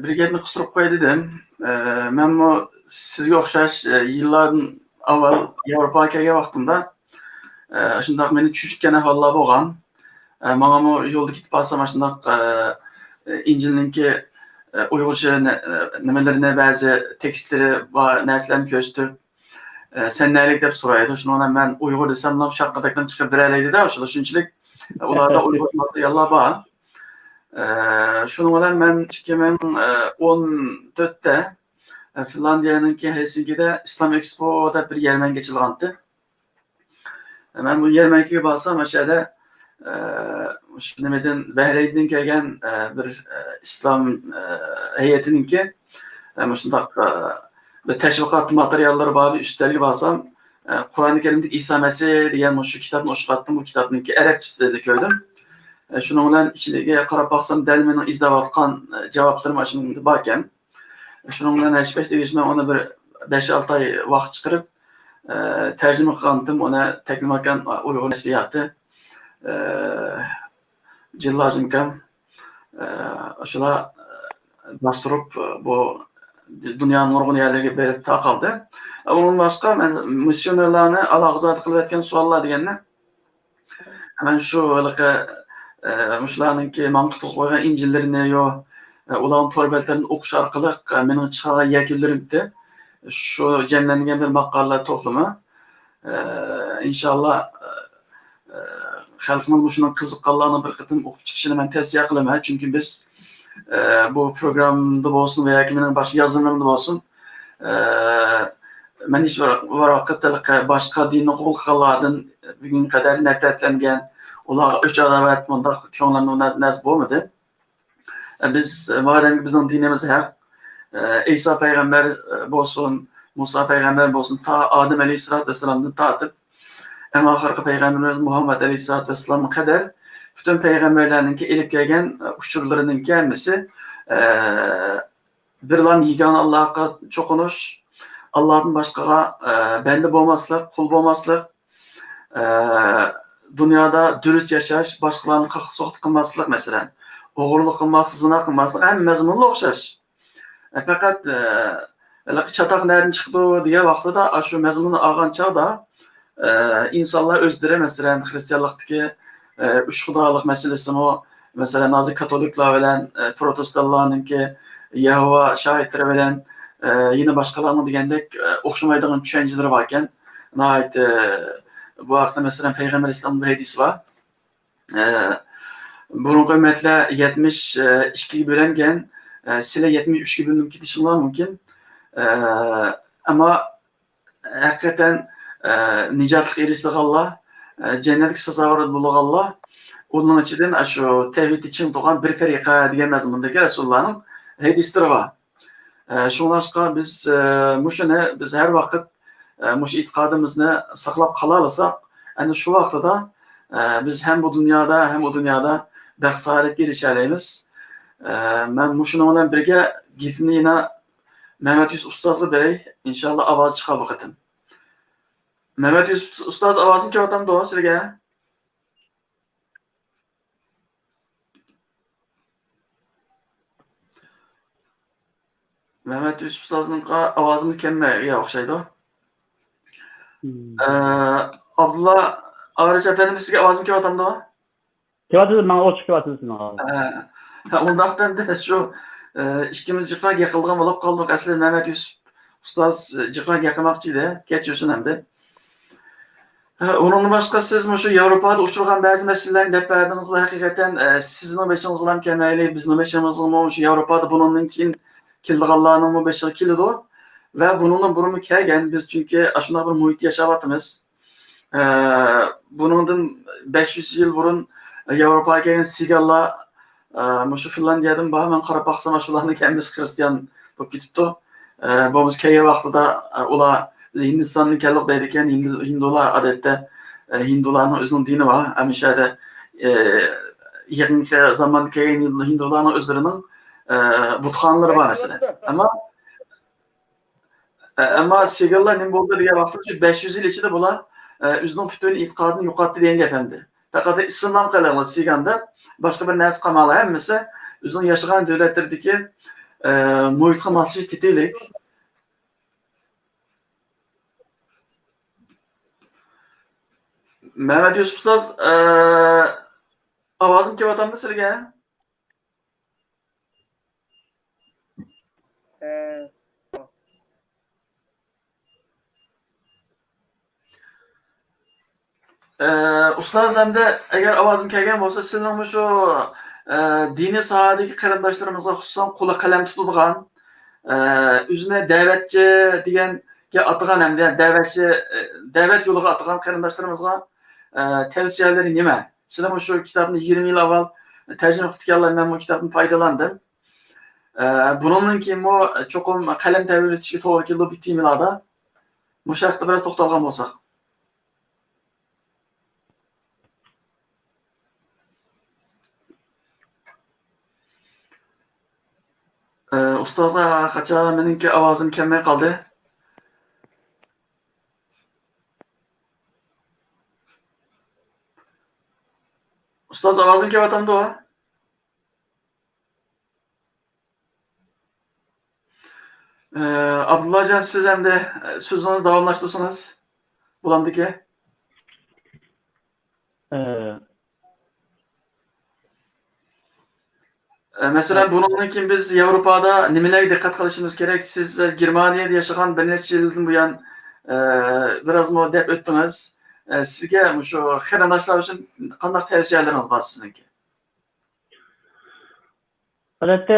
بىر گەپنى قىستۇرۇپ قوياي دېدىم. ئە، مەنمۇ سىزگە ئوخشاش، ئە، يىللاردىن ئاۋۋال ياۋروپاغا كەلگەن ۋاقتىمدا، ئە، شۇنداق مېنى چۈشىتكەن ئەھۋاللار بولغان. ئە، ماڭىمۇ يولدا كېتىپ قالسام، ئاشۇنداق، ئە، ئىنجىلنىڭكى، ئە، ئۇيغۇرچە نە-، نېمىلىرىنى، بەزى تېكىستلىرى بار نەرسىلەرنى كۆرسىتىپ، ئە، سەن نەلىك دەپ سورايدۇ. شۇنىڭ بىلەن مەن ئۇيغۇر دېسەملا شاققىدەكلا چىقىرىپ بېرەلەيدۇ-دە، شۇنىڭ ئۈچۈنچىلىك ئۇلاردا ئۇيغۇر ماتېرىياللار بار. ئە، شۇنىڭ بىلەن مەن ئىككى مىڭ ئون تۆتتە، ئە، فىنلاندىيەنىڭكى ھېلسىنكىدە ئىسلام ئېكسپو دەپ بىر يەرمەنكە ئېچىلغانتى. مەن بۇ يەرمەنكىگە بارسام، ئاشۇ يەردە، ئە، مۇشۇ نېمىدىن، بەھرەيندىن كەلگەن، ئە، بىر، ئە، ئىسلام، ئە، ھەيئىتىنىڭكى، ئە، مۇشۇنداق، ئە، بىر تەشۋىقات ماتېرىياللىرى بار، بىر ئۈستەلگە بارسام، ئە، قۇرئانى كەرىمدىكى ئىسا مەسىھ دېگەن مۇشۇ كىتابنى ئوقۇشقا ئاتتىم، بۇ كىتابنىڭكى ئەرەبچىسىنى كۆردۈم. ئە، شۇنىڭ بىلەن ئىچىگە قاراپ باقسام، دەل مېنىڭ ئىزدەۋاتقان، ئە، جاۋابلىرىم ئاشۇنىڭدا باركەن. شۇنىڭ بىلەن ھەش-پەش دېگۈچىمەن ئۇنى بىر بەش-ئالتە ئاي ۋاقىت چىقىرىپ، ئە، تەرجىمە قىلغانتىم، ئۇنى تەكلىماكان ئۇيغۇر نەشرىياتى، ئە، جىللاجىمكان، ئە، شۇلار، ئە، باستۇرۇپ، بۇ دۇنيانىڭ نۇرغۇن يەرلىرىگە بېرىپ تارقالدى. ئۇنىڭدىن باشقا، مەن مىسسىيونېرلارنى ئالاقىزادە قىلىۋەتكەن سوئاللار دېگەننى، مەن شۇ ھېلىقى، ئە، مۇشۇلارنىڭكى ماڭا تۇتقۇزۇپ قويغان ئىنجىللىرىنى، يو، ئە، ئۇلارنىڭ تور بەتلىرىنى ئوقۇش ئارقىلىق، ئە، مېنىڭ چىقارغان يەكۈنلىرىمدى. شۇ جەملەنگەن بىر ماقالىلەر توپلىمى. ئە، ئىنشاللا، ئە، خەلقىمىز مۇشۇنىڭ قىزىققانلارنىڭ بىر قېتىم ئوقۇپ چىقىشىنى مەن تەۋسىيە قىلىمەن. چۈنكى بىز، ئە، بۇ پروگراممىدا بولسۇن ۋە ياكى مېنىڭ باشقا يازمىلىرىمدا بولسۇن، ئە، مەن ھېچ بىر، بىر ۋاقىت ھېلىقى باشقا دىننى قوبۇل قىلغانلاردىن بۈگۈنگە قەدەر نەپرەتلەنگەن، ئۇلارغا ئۆچ-ئاداۋەت، مۇنداق كۆڭلۈمدە ئۇنداق نەرسە بولمىدى. بىز، مادەمكى بىزنىڭ دىنىمىز ھەق، ئەيسا پەيغەمبەر بولسۇن، مۇسا پەيغەمبەر بولسۇن، تا ئادەم ئەلەيھىسسالاتۇ ۋەسسالامدىن تارتىپ، ئەڭ ئاخىرقى پەيغەمبىرىمىز مۇھەممەد ئەلەيھىسسالاتۇ ۋەسسالامغا قەدەر پۈتۈن پەيغەمبەرلەرنىڭكى ئېلىپ كەلگەن ئۇچۇرلىرىنىڭكى ھەممىسى، بىرلا يېگانە ئاللاھقا چوقۇنۇش، ئاللاھتىن باشقىغا، بەندە بولماسلىق، قۇل بولماسلىق، ئە، دۇنيادا دۈرۈس ياشاش، باشقىلارنى قاقتى-سوقتى قىلماسلىق، مەسىلەن، ئوغرىلىق قىلماسلىق، زىنا قىلماسلىق، ھەممە مەزمۇنلا ئوخشاش. ئە، پەقەت، ئە، ھېلىقى چاتاق نەدىن چىقىدۇ دېگەن ۋاقتىدا، ئاشۇ مەزمۇننى ئالغان چاغدا، ئە، ئىنسانلار ئۆزلىرى، مەسىلەن، خىرىستىيانلىقتىكى، ئە، ئۈچ خۇدالىق مەسىلىسىمۇ، مەسىلەن، ھازىر كاتولىكلار بىلەن، ئە، پروتېستانلارنىڭكى، يەھوۋا شاھىتلىرى بىلەن، ئە، يەنە باشقىلارنىڭ دېگەندەك، ئە، ئوخشىمايدىغان چۈشەنچىلىرى باركەن. ناھايىتى، بۇ ھەقتە، مەسىلەن، پەيغەمبەر ئەلەيھىسسالامنىڭ بىر ھەدىسى بار. ئە، بۇرۇنقى ئۈممەتلەر يەتمىش ئىككىگە بۆلۈنگەن، ئە، سىلەر يەتمىش ئۈچكە بۆلۈنۈپ كېتىشىڭلار مۇمكىن. ئە، ئەمما ھەقىقەتەن، ئە، نىجاتلىققا ئېرىشىدىغانلار، ئە، جەننەتكە سازاۋەر بولىدىغانلار، ئۇنىڭ ئىچىدىن ئاشۇ تەۋھىدتە چىڭ تۇرغان بىر پەرىقە دېگەن مەزمۇندىكى رەسۇلۇللانىڭ ھەدىسلىرى بار. ئە، شۇڭلاشقا بىز، ئە، مۇشۇنى بىز ھەر ۋاقىت، ئە، مۇشۇ ئېتىقادىمىزنى ساقلاپ قالالىساق، ئەنە شۇ ۋاقتىدا، ئە، بىز ھەم بۇ دۇنيادا، ھەم ئۇ دۇنيادا بەخت-سائادەتكە ئېرىشەلەيمىز. ئە، مەن مۇشۇنىڭ بىلەن بىرگە گېپىمنى يەنە مەمەت يۈسۈپ ئۇستازغا بېرەي. ئىنشاللا ئاۋازى چىقار بۇ قېتىم. مەمەت يۈسۈپ ئۇستاز، ئاۋازىم كېلىۋاتامدۇ سىلىگە؟ مەمەت يۈسۈپ ئۇستازنىڭ ئاۋازىمىز كەلمەيگە ئوخشايدۇ. مم. ئە، ئابدۇللا ئارىش ئەپەندىم، سىزگە ئاۋازىم كېلىۋاتامدۇ؟ كېلىۋاتىدۇ، ماڭا ئوچۇق كېلىۋاتىدۇ سىزنىڭ ئاۋازىڭىز. ھە. ھە، ئۇنداقتا ئەمدى شۇ، ئە، ئىككىمىز جىقراق يېقىلىدىغان بولۇپ قالدۇق. ئەسلى مەمەت يۈسۈپ ئۇستاز، ئە، جىقراق يېقىلماقچى ئىدى. كەچۈرسۇن ئەمدى. ھە، ئۇنىڭدىن باشقا سىز مۇشۇ ياۋروپادا ئۇچرىغان بەزى مەسىلىلەرنى دەپ بەردىڭىز. بۇ ھەقىقەتەن، ئە، سىزنىڭ بېشىڭىزغىلا كەلمەيلى، بىزنىڭ بېشىمىزغىمۇ مۇشۇ ياۋروپادا بۇنىڭدىن كېيىن كېلىدىغانلارنىڭمۇ بېشىغا كېلىدۇ. ۋە بۇنىڭدىن بۇرۇنمۇ كەلگەن، بىز چۈنكى ئاشۇنداق بىر مۇھىتتا ياشاۋاتىمىز. ئە، بۇنىڭدىن بەش يۈز يىل بۇرۇن ياۋروپاغا كەلگەن سىگانلار، ئە، مۇشۇ فىنلاندىيەدىن بار، مەن قاراپ باقسام، ئاشۇلارنىڭ ھەممىسى خىرىستىيان بولۇپ كېتىپتۇ. ئە، بولمىسا كەلگەن ۋاقتىدا، ئە، ئۇلار بىز ھىندىستاندىن كەلدۇق دەيدىكەن، ھىندى-، ھىندۇلار ئادەتتە، ئە، ھىندۇلارنىڭ ئۆزىنىڭ دىنى بار. ھەمىشە، ئە، يېقىنقى زاماندا كەلگەن ھىندۇلارنىڭ ئۆزلىرىنىڭ، ئە، بۇتخانىلىرى بار مەسىلەن. ئەمما ئەمما سىگانلار نېمە بولدى دېگەن ۋاقىتتا، شۇ بەش يۈز يىل ئىچىدە بۇلار، ئە، ئۆزىنىڭ پۈتۈن ئېتىقادىنى يوقاتتى دېگەن گەپ ئەمدى. پەقەت ئىسىمنى قىلىڭلار سىگان دەپ، باشقا بىر نەرسە قالمايلا، ھەممىسى ئۆزىنىڭ ياشىغان دۆلەتلىرىدىكى، ئە، مۇھىتقا ماسلىشىپ كېتەيلىك. مەمەت يۈسۈپ ئۇستاز، ئە، ئاۋازىم كېلىۋاتامدۇ سىلىگە؟ ئە، ئە، ئۇستاز، ئەمدى ئەگەر ئاۋازىم كەلگەن بولسا، سىلىنىڭ مۇشۇ، ئە، دىنىي ساھەدىكى قېرىنداشلىرىمىزغا، خۇسۇسەن قولى قەلەم تۇتىدىغان، ئە، ئۆزىنى دەۋەتچى دېگەنگە ئاتىغان ھەمدە دەۋەتچى، ئە، دەۋەت يولىغا ئاتىغان قېرىنداشلىرىمىزغا، ئە، تەۋسىيەلىرى نېمە؟ سىلەر مۇشۇ كىتابنى يىگىرمە يىل ئاۋۋال تەرجىمە قىپتىكەنلەر، مەن بۇ كىتابتىن پايدىلاندىم. ئە، بۇنىڭدىن كېيىنمۇ چوقۇم قەلەم تەۋرىتىشكە توغرا كېلىدۇ بۇ تېمىلاردا. مۇشۇ ھەقتە بىراز توختالغان بولساق. ئە، ئۇستازغا قاچان مېنىڭكى ئاۋازىم كەلمەي قالدى. ئۇستاز، ئاۋازىم كېلىۋاتامدۇ؟ ئە، ئابدۇللاجان، سىز ئەمدى، ئە، سۆزىڭىزنى داۋاملاشتۇرسىڭىز بولامدىكى؟ ئە، ئە، مەسىلەن، بۇنىڭدىن كېيىن بىز ياۋروپادا نېمىلەرگە دىققەت قىلىشىمىز كېرەك؟ سىز، ئە، گېرمانىيەدە ياشىغان بىر نەچچە يىلدىن بۇيان، ئە، بىرازمۇ دەپ ئۆتتىڭىز. ئە، سىزگە مۇشۇ قېرىنداشلار ئۈچۈن قانداق تەۋسىيەلىرىڭىز بار سىزنىڭكى؟ ئادەتتە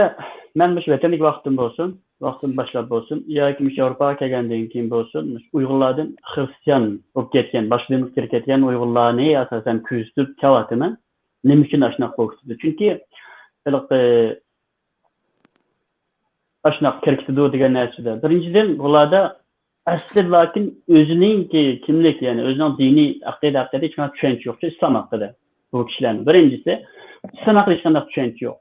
مەن مۇشۇ ۋەتەندىكى ۋاقتىم بولسۇن، ۋاقتىم باشلاپ بولسۇن، ياكى مۇشۇ ياۋروپاغا كەلگەندىن كېيىن بولسۇن، مۇشۇ ئۇيغۇرلاردىن خىرىستىيان بولۇپ كەتكەن، باشقا دىنغا كىرىپ كەتكەن ئۇيغۇرلارنى ئاساسەن كۆزىتىپ كېلىۋاتىمەن. نېمە ئۈچۈن ئاشۇنداق بولۇپ كېتىدۇ؟ چۈنكى ھېلىقى ئاشۇنداق كىرىپ كېتىدۇ دېگەن نەرسىدە، بىرىنچىدىن، بۇلاردا ئەسلى لاكىن ئۆزىنىڭكى كىملىك، يەنى ئۆزىنىڭ دىنىي ئەقىدە ھەققىدە ھېچقانداق چۈشەنچە يوق، ئىسلام ھەققىدە. بۇ كىشىلەرنىڭ بىرىنچىسى، ئىسلام ھەققىدە ھېچقانداق چۈشەنچە يوق.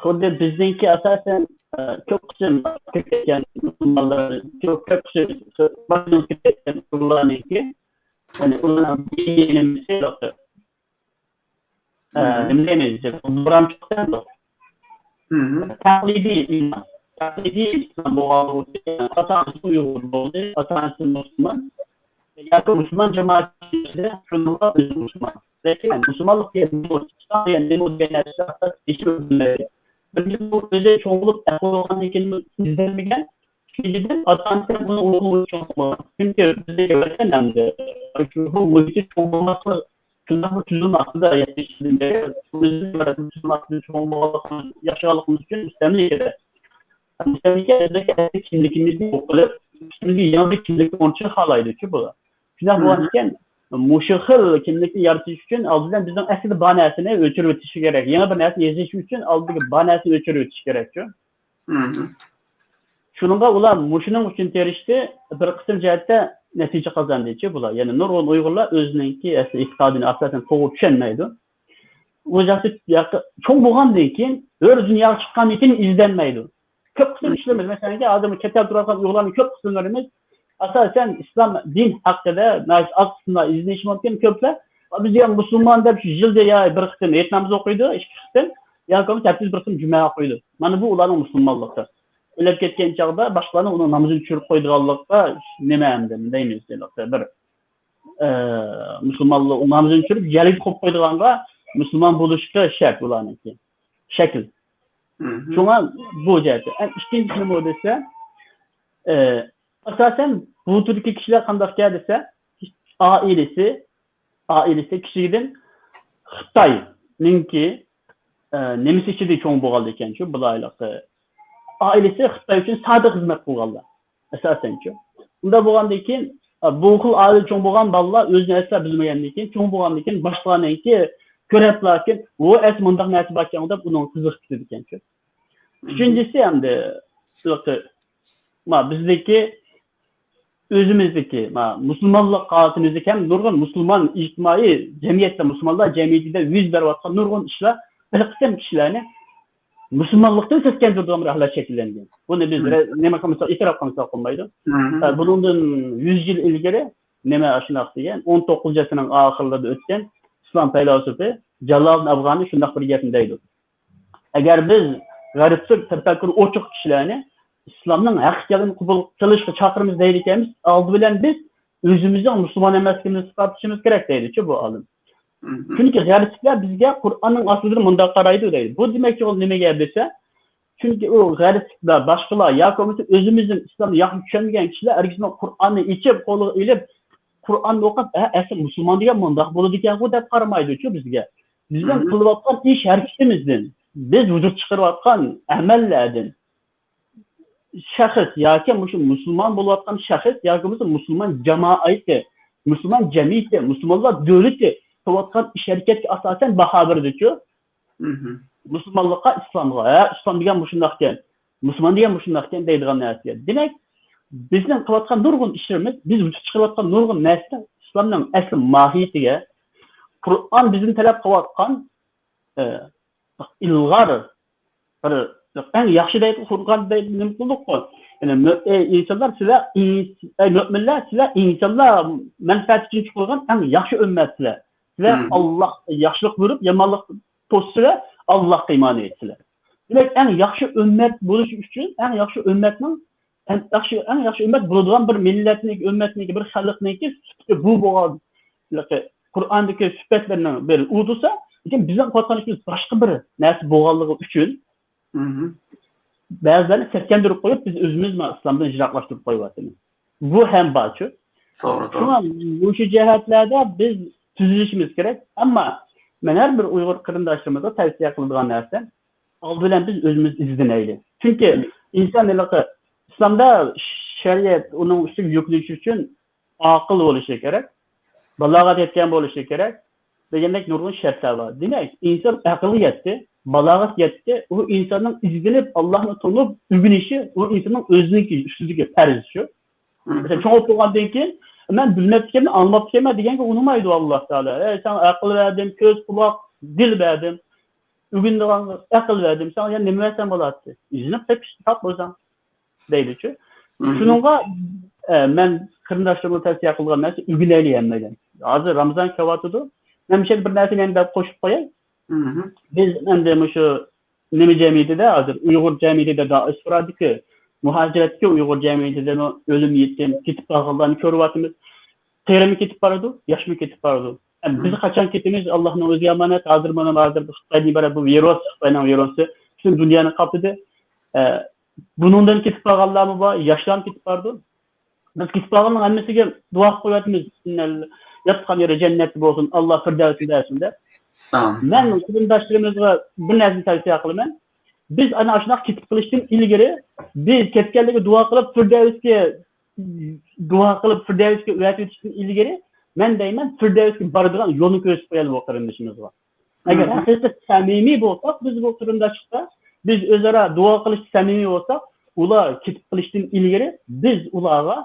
خۇددى بىزنىڭكى ئاساسەن، ئە، كۆپ قىسىم كىرىپ كەتكەن مۇسۇلمانلار، كۆپ، كۆپ قىسىم كىرىپ كەتكەن ئۇيغۇرلارنىڭكى، يەنى ئۇلارنىڭ دىنىي نېمىسى يوق. ئە، نېمە دەيمىز، بۇرانچىلىق دەيمىز. تەقلىدىي ئىمان. تەقلىدىي ئىسلام بولغانلىقى ئۈچۈن، ئاتا-ئانىسى ئۇيغۇر بولدى، ئاتا-ئانىسى مۇسۇلمان. ياكى مۇسۇلمان جامائەت ئىچىدە شۇنىڭغا ئۆزى مۇسۇلمان. لېكىن مۇسۇلمانلىق دېگەن نېمە، ئىسلام دېگەن نېمە دېگەن نەرسە ھەققىدە ھېچ بىر بىلمەيدۇ. بىرىنچى، بۇ ئۆزى چوڭ بولۇپ ئەقىل بولغاندىن كېيىن ئىزدەنمىگەن. ئىككىنچىدىن، ئاتا-ئانىسى بۇنىڭ ئۇلۇغۇن چوڭ قىلمىغان. چۈنكى بىزدىكى ۋەتەن ئەمدى شۇ مۇھىتى چوڭ بولماسلىق، شۇنداق بىر تۈزۈلمە ئاستىدا يەتمىش يىلدىن بېرى، بىز بىر تۈزۈلمە ئاستىدا چوڭ بولغانلىقىمىز، ياشىغانلىقىمىز ئۈچۈن مۇستەملىكىدە. مۇستەملىكە بىزدىكى ئەسلى كىملىكىمىزنى يوق قىلىپ، ئۈستىمىزگە يېڭى بىر كىملىك ئورنىتىشنى خالايدۇكى بۇلار. شۇنداق بولغاندىكىن، مۇشۇ خىل كىملىكنى يارىتىش ئۈچۈن ئالدى بىلەن بىزنىڭ ئەسلىدە بار نەرسىنى ئۆچۈرۈۋېتىشى كېرەك. يېڭى بىر نەرسىنى يېزىش ئۈچۈن ئالدىدىكى بار نەرسىنى ئۆچۈرۈۋېتىش كېرەكچۇ. شۇنىڭغا ئۇلار مۇشۇنىڭ ئۈچۈن تىرىشتى، بىر قىسىم جەھەتتە نەتىجە قازاندىچۇ بۇلار. يەنى نۇرغۇن ئۇيغۇرلار ئۆزىنىڭكى ئەسلى ئېتىقادىنى ئاساسەن توغرا چۈشەنمەيدۇ. ئۇ جەھەتتە ياقى-، چوڭ بولغاندىن كېيىن، ھۆر دۇنياغا چىققاندىن كېيىن ئىزدەنمەيدۇ. كۆپ قىسىم كىشىلىرىمىز، مەسىلەن، ھازىر چەت ئەلدە تۇرۇۋاتقان ئۇيغۇرلارنىڭ كۆپ قىسىملىرىمىز ئاساسەن ئىسلام دىن ھەققىدە ناھايىتى ئاز قىسىملار ئىزدىنىشى مۇمكىن، كۆپلەر، بىز يا مۇسۇلمان دەپ شۇ يىلدا يا بىر قېتىم ھېيت نامىزى ئوقۇيدۇ، ئىككى قېتىم، ياكى بولمىسا ھەپتىدە بىر قېتىم جۈمە ئوقۇيدۇ. مانا بۇ ئۇلارنىڭ مۇسۇلمانلىقى. ئۆلۈپ كەتكەن چاغدا باشقىلارنىڭ ئۇنىڭ نامىزىنى چۈشۈرۈپ قويىدىغانلىققا نېمە ئەمدى دەيمىز، بىر، ئە، مۇسۇلمانلار ئۇ نامىزىنى چۈشۈرۈپ يەرگە قويۇپ قويىدىغانغا مۇسۇلمان بولۇشقا شەرت ئۇلارنىڭكى. شەكىل. شۇڭا بۇ جەھەتتە. ئەم، ئىككىنچىسى نېمە دېسە، ئە، ئاساسەن بۇ تۈردىكى كىشىلەر قانداقكەن دېسە، ئائىلىسى، ئائىلىسى كىچىكىدىن خىتاينىڭكى، ئە، نېمىسى ئىچىدە چوڭ بولغانلىكەن شۇ بۇلايلىقى. ئائىلىسى خىتاي ئۈچۈن سادىر خىزمەت قىلغانلار ئاساسەنچۇ. ئۇنداق بولغاندىن كېيىن، ئە، بۇ خىل ئائىلىدە چوڭ بولغان بالىلار ئۆزىنى ئەسلا بىلمىگەندىن كېيىن، چوڭ بولغاندىن كېيىن باشقىلارنىڭكى كۆرەپلاركىن، ۋو، ئەس مۇنداق نەرسە باركەن دەپ ئۇنىڭغا قىزىقىپ كېتىدىكەنچۇ. ئۈچىنچىسى ئەمدى، ما بىزدىكى ئۆزىمىزدىكى، ما، مۇسۇلمانلىق ھالىتىمىزدىكى ھەم نۇرغۇن مۇسۇلمان ئىجتىمائىي جەمئىيەتتە، مۇسۇلمانلار جەمئىيىتىدە يۈز بېرىۋاتقان نۇرغۇن ئىشلار بىر قىسىم كىشىلەرنى مۇسۇلمانلىقتىن سەسكەندۈرىدىغان بىر ھالەت شەكىللەنگەن. بۇنى بىز رە-، نېمە قىلمىساق، ئېتىراپ قىلمىساق بولمايدۇ. ئە، بۇنىڭدىن يۈز يىل ئىلگىرى نېمە ئاشۇنداق دېگەن، ئون توققۇزىنچى ئەسىرنىڭ ئاخىرلىرىدا ئۆتكەن ئىسلام پەيلاسوپى جالالىدىن ئافغانى شۇنداق بىر گەپنى دەيدۇ. ئەگەر بىز غەربلىك تەپەككۇرى ئوچۇق كىشىلەرنى ئىسلامنىڭ ھەق ئىكەنلىكىنى قوبۇل قىلىشقا چاقىرىمىز دەيدىكەنمىز، ئالدى بىلەن بىز ئۆزىمىزنىڭ مۇسۇلمان ئەمەسلىكىمىزنى ئىسپاتلىشىمىز كېرەك دەيدىچۇ بۇ ئالىم. چۈنكى غەربلىكلەر بىزگە قۇرئاننىڭ ئاستىدىن مۇنداق قارايدۇ دەيدۇ. بۇ دېمەكچى بولغىنى نېمە گەپ دېسە، چۈنكى ئۇ غەربلىكلەر، باشقىلار ياكى بولمىسا ئۆزىمىزدىن ئىسلامنى ياخشى چۈشەنمىگەن كىشىلەر ھەرگىزمۇ قۇرئاننى ئېچىپ، قولىغا ئېلىپ، قۇرئاننى ئوقۇپ، ھە، ئەسلى مۇسۇلمان دېگەن مۇنداق بولىدىكەنغۇ دەپ قارىمايدۇچۇ بىزگە. بىزنىڭ قىلىۋاتقان ئىش ھەرىكىتىمىزدىن، بىز ۋۇجۇد چىقىرىۋاتقان ئەمەللەردىن، شەخس ياكى مۇشۇ مۇسۇلمان بولۇۋاتقان شەخس ياكى بولمىسا مۇسۇلمان جامائىتى، مۇسۇلمان جەمئىيىتى، مۇسۇلمانلار دۆلىتى قىلىۋاتقان ئىش ھەرىكەتكە ئاساسەن باھا بېرىدىچۇ. مۇسۇلمانلىققا، ئىسلامغا، ھە، ئىسلام دېگەن مۇشۇنداقكەن، مۇسۇلمان دېگەن مۇشۇنداقكەن دەيدىغان نەرسىگە. دېمەك، بىزنىڭ قىلىۋاتقان نۇرغۇن ئىشلىرىمىز، بىز ۋۇجۇدقا چىقىرىۋاتقان نۇرغۇن نەرسىلەر ئىسلامنىڭ ئەسلى ماھىيىتىگە، قۇرئان بىزدىن تەلەپ قىلىۋاتقان، ئە، ئىلغار، بىر ئەڭ ياخشى دەيدۇ، قۇرئان دەيدۇ، نېمە قىلدۇققۇ؟ يەنى مۆ-، ئەي ئىنسانلار، سىلەر ئىنس-، ئەي مۆمىنلەر، سىلەر ئىنسانلار مەنپەئەتى ئۈچۈن چىقىرىلغان ئەڭ ياخشى ئۈممەتسىلەر. سىلەر مم. ئاللاھ ياخشىلىق بۇيرۇپ، يامانلىق توسسىلەر، ئاللاھقا ئىمان ئېيتسىلەر. دېمەك، ئەڭ ياخشى ئۈممەت بولۇش ئۈچۈن، ئەڭ ياخشى ئۈممەتنىڭ، ئەڭ ياخشى، ئەڭ ياخشى ئۈممەت بولىدىغان بىر مىللەتنىڭكى، ئۈممەتنىڭكى، بىر خەلقنىڭكى سۈپىتى بۇ بولغان، قۇرئاندىكى سۈپەتلەرنىڭ بىرى ئۇ تۇرسا، لېكىن بىزنىڭ قىلىۋاتقان ئىشىمىز باشقا بىر نەرسە بولغانلىقى ئۈچۈن، مم. بەزىلەرنى سەتكەندۈرۈپ قويۇپ، بىز ئۆزىمىز مانا ئىسلامدىن يىراقلاشتۇرۇپ قويۇۋاتىمىز. بۇ ھەم بارچۇ. توغرا، توغرا. شۇڭا مۇشۇ جەھەتلەردە بىز تۈزىلىشىمىز كېرەك. ئەمما مەن ھەر بىر ئۇيغۇر قېرىنداشلىرىمىزغا تەۋسىيە قىلىدىغان نەرسەم، ئالدى بىلەن بىز ئۆزىمىز ئىزدىنەيلى. چۈنكى مم. ئىنسان ھېلىقى ئىسلامدا شەرىئەت ئۇنىڭ ئۈستىگە يۈكلىنىش ئۈچۈن ئاقىل بولۇشى كېرەك، بالاغەت يەتكەن بولۇشى كېرەك دېگەندەك نۇرغۇن شەرتلەر بار. دېمەك، ئىنسان ئەقىلگە يەتتى، بالاغەتكە يەتتى، ئۇ ئىنساننىڭ ئىزدىنىپ، ئاللاھنى تونۇپ ئۆگىنىشى، ئۇ ئىنساننىڭ ئۆزىنىڭكى ئۈستىدىكى پەرز شۇ. مەسىلەن، چوڭ بولۇپ بولغاندىن كېيىن، مەن بىلمەپتىكەنمەن، ئاڭلىماپتىكەنمەن دېگەنگە ئۇنىمايدۇ ئاللاھ تائالا. ئەي، ساڭا ئەقىل بەردىم، كۆز، قۇلاق، دىل بەردىم. ئۆگىنىدىغان ئەقىل بەردىم، ساڭا يەنە نېمە بەرسەم بولاتتى؟ ئىزدىنىپ تېپىش، تاپ بولساڭ. دەيدىچۇ. مم. شۇنىڭغا، ئە، مەن قېرىنداشلىرىمغا تەۋسىيە قىلغان نەرسە، ئۆگىنەيلى ھەممەيلەن. ھازىر رامىزان كېلىۋاتىدۇ. مەن مۇشۇ يەردە بىر نەرسىنى يەنە دەپ قوشۇپ قوياي. مم. بىز ئەمدى مۇشۇ نېمە جەمئىيىتىدە، ھازىر ئۇيغۇر جەمئىيىتىدە، دىئاسپورادىكى، مۇھاجىرەتتىكى ئۇيغۇر جەمئىيىتىدىمۇ ئۆلۈم يېتىم، كېتىپ قالغانلارنى كۆرۈۋاتىمىز. قېرىمۇ كېتىپ بارىدۇ، ياشمۇ كېتىپ بارىدۇ. ئەمدى بىز مم. قاچان كېتىمىز، ئاللاھنىڭ ئۆزىگە ئامانەت. ھازىر مانا ھازىر بۇ خىتايدىن ئىبارەت بۇ ۋىرۇس، خىتاينىڭ ۋىرۇسى پۈتۈن دۇنيانى قاپلىدى. ئە، بۇنىڭدىن كېتىپ قالغانلارمۇ بار، ياشلارمۇ كېتىپ بارىدۇ. بىز كېتىپ قالغانلارنىڭ ھەممىسىگە دۇئا قىلىۋاتىمىز. ياتقان يېرى جەننەتتە بولسۇن، ئاللا فىردەۋسنى بەرسۇن دەپ. ئامىن. مەن قېرىنداشلىرىمىزغا بىر نەرسىنى تەۋسىيە قىلىمەن. بىز ئەنە ئاشۇنداق كېتىپ قېلىشتىن ئىلگىرى، بىز كەتكەنلىكى دۇئا قىلىپ، فىردەۋسكە دۇئا قىلىپ، فىردەۋسكە ئەۋەتىۋېتىشتىن ئىلگىرى، مەن دەيمەن، فىردەۋسكە بارىدىغان يولنى كۆرسىتىپ قويايلى بۇ قېرىندىشىمىزغا. ئەگەر مم. ھەقىقىي سەمىمىي بولساق، بىز بۇ قېرىنداشلىقتا، بىز ئۆزئارا دۇئا قىلىشتا سەمىمىي بولساق، ئۇلار كېتىپ قېلىشتىن ئىلگىرى بىز ئۇلارغا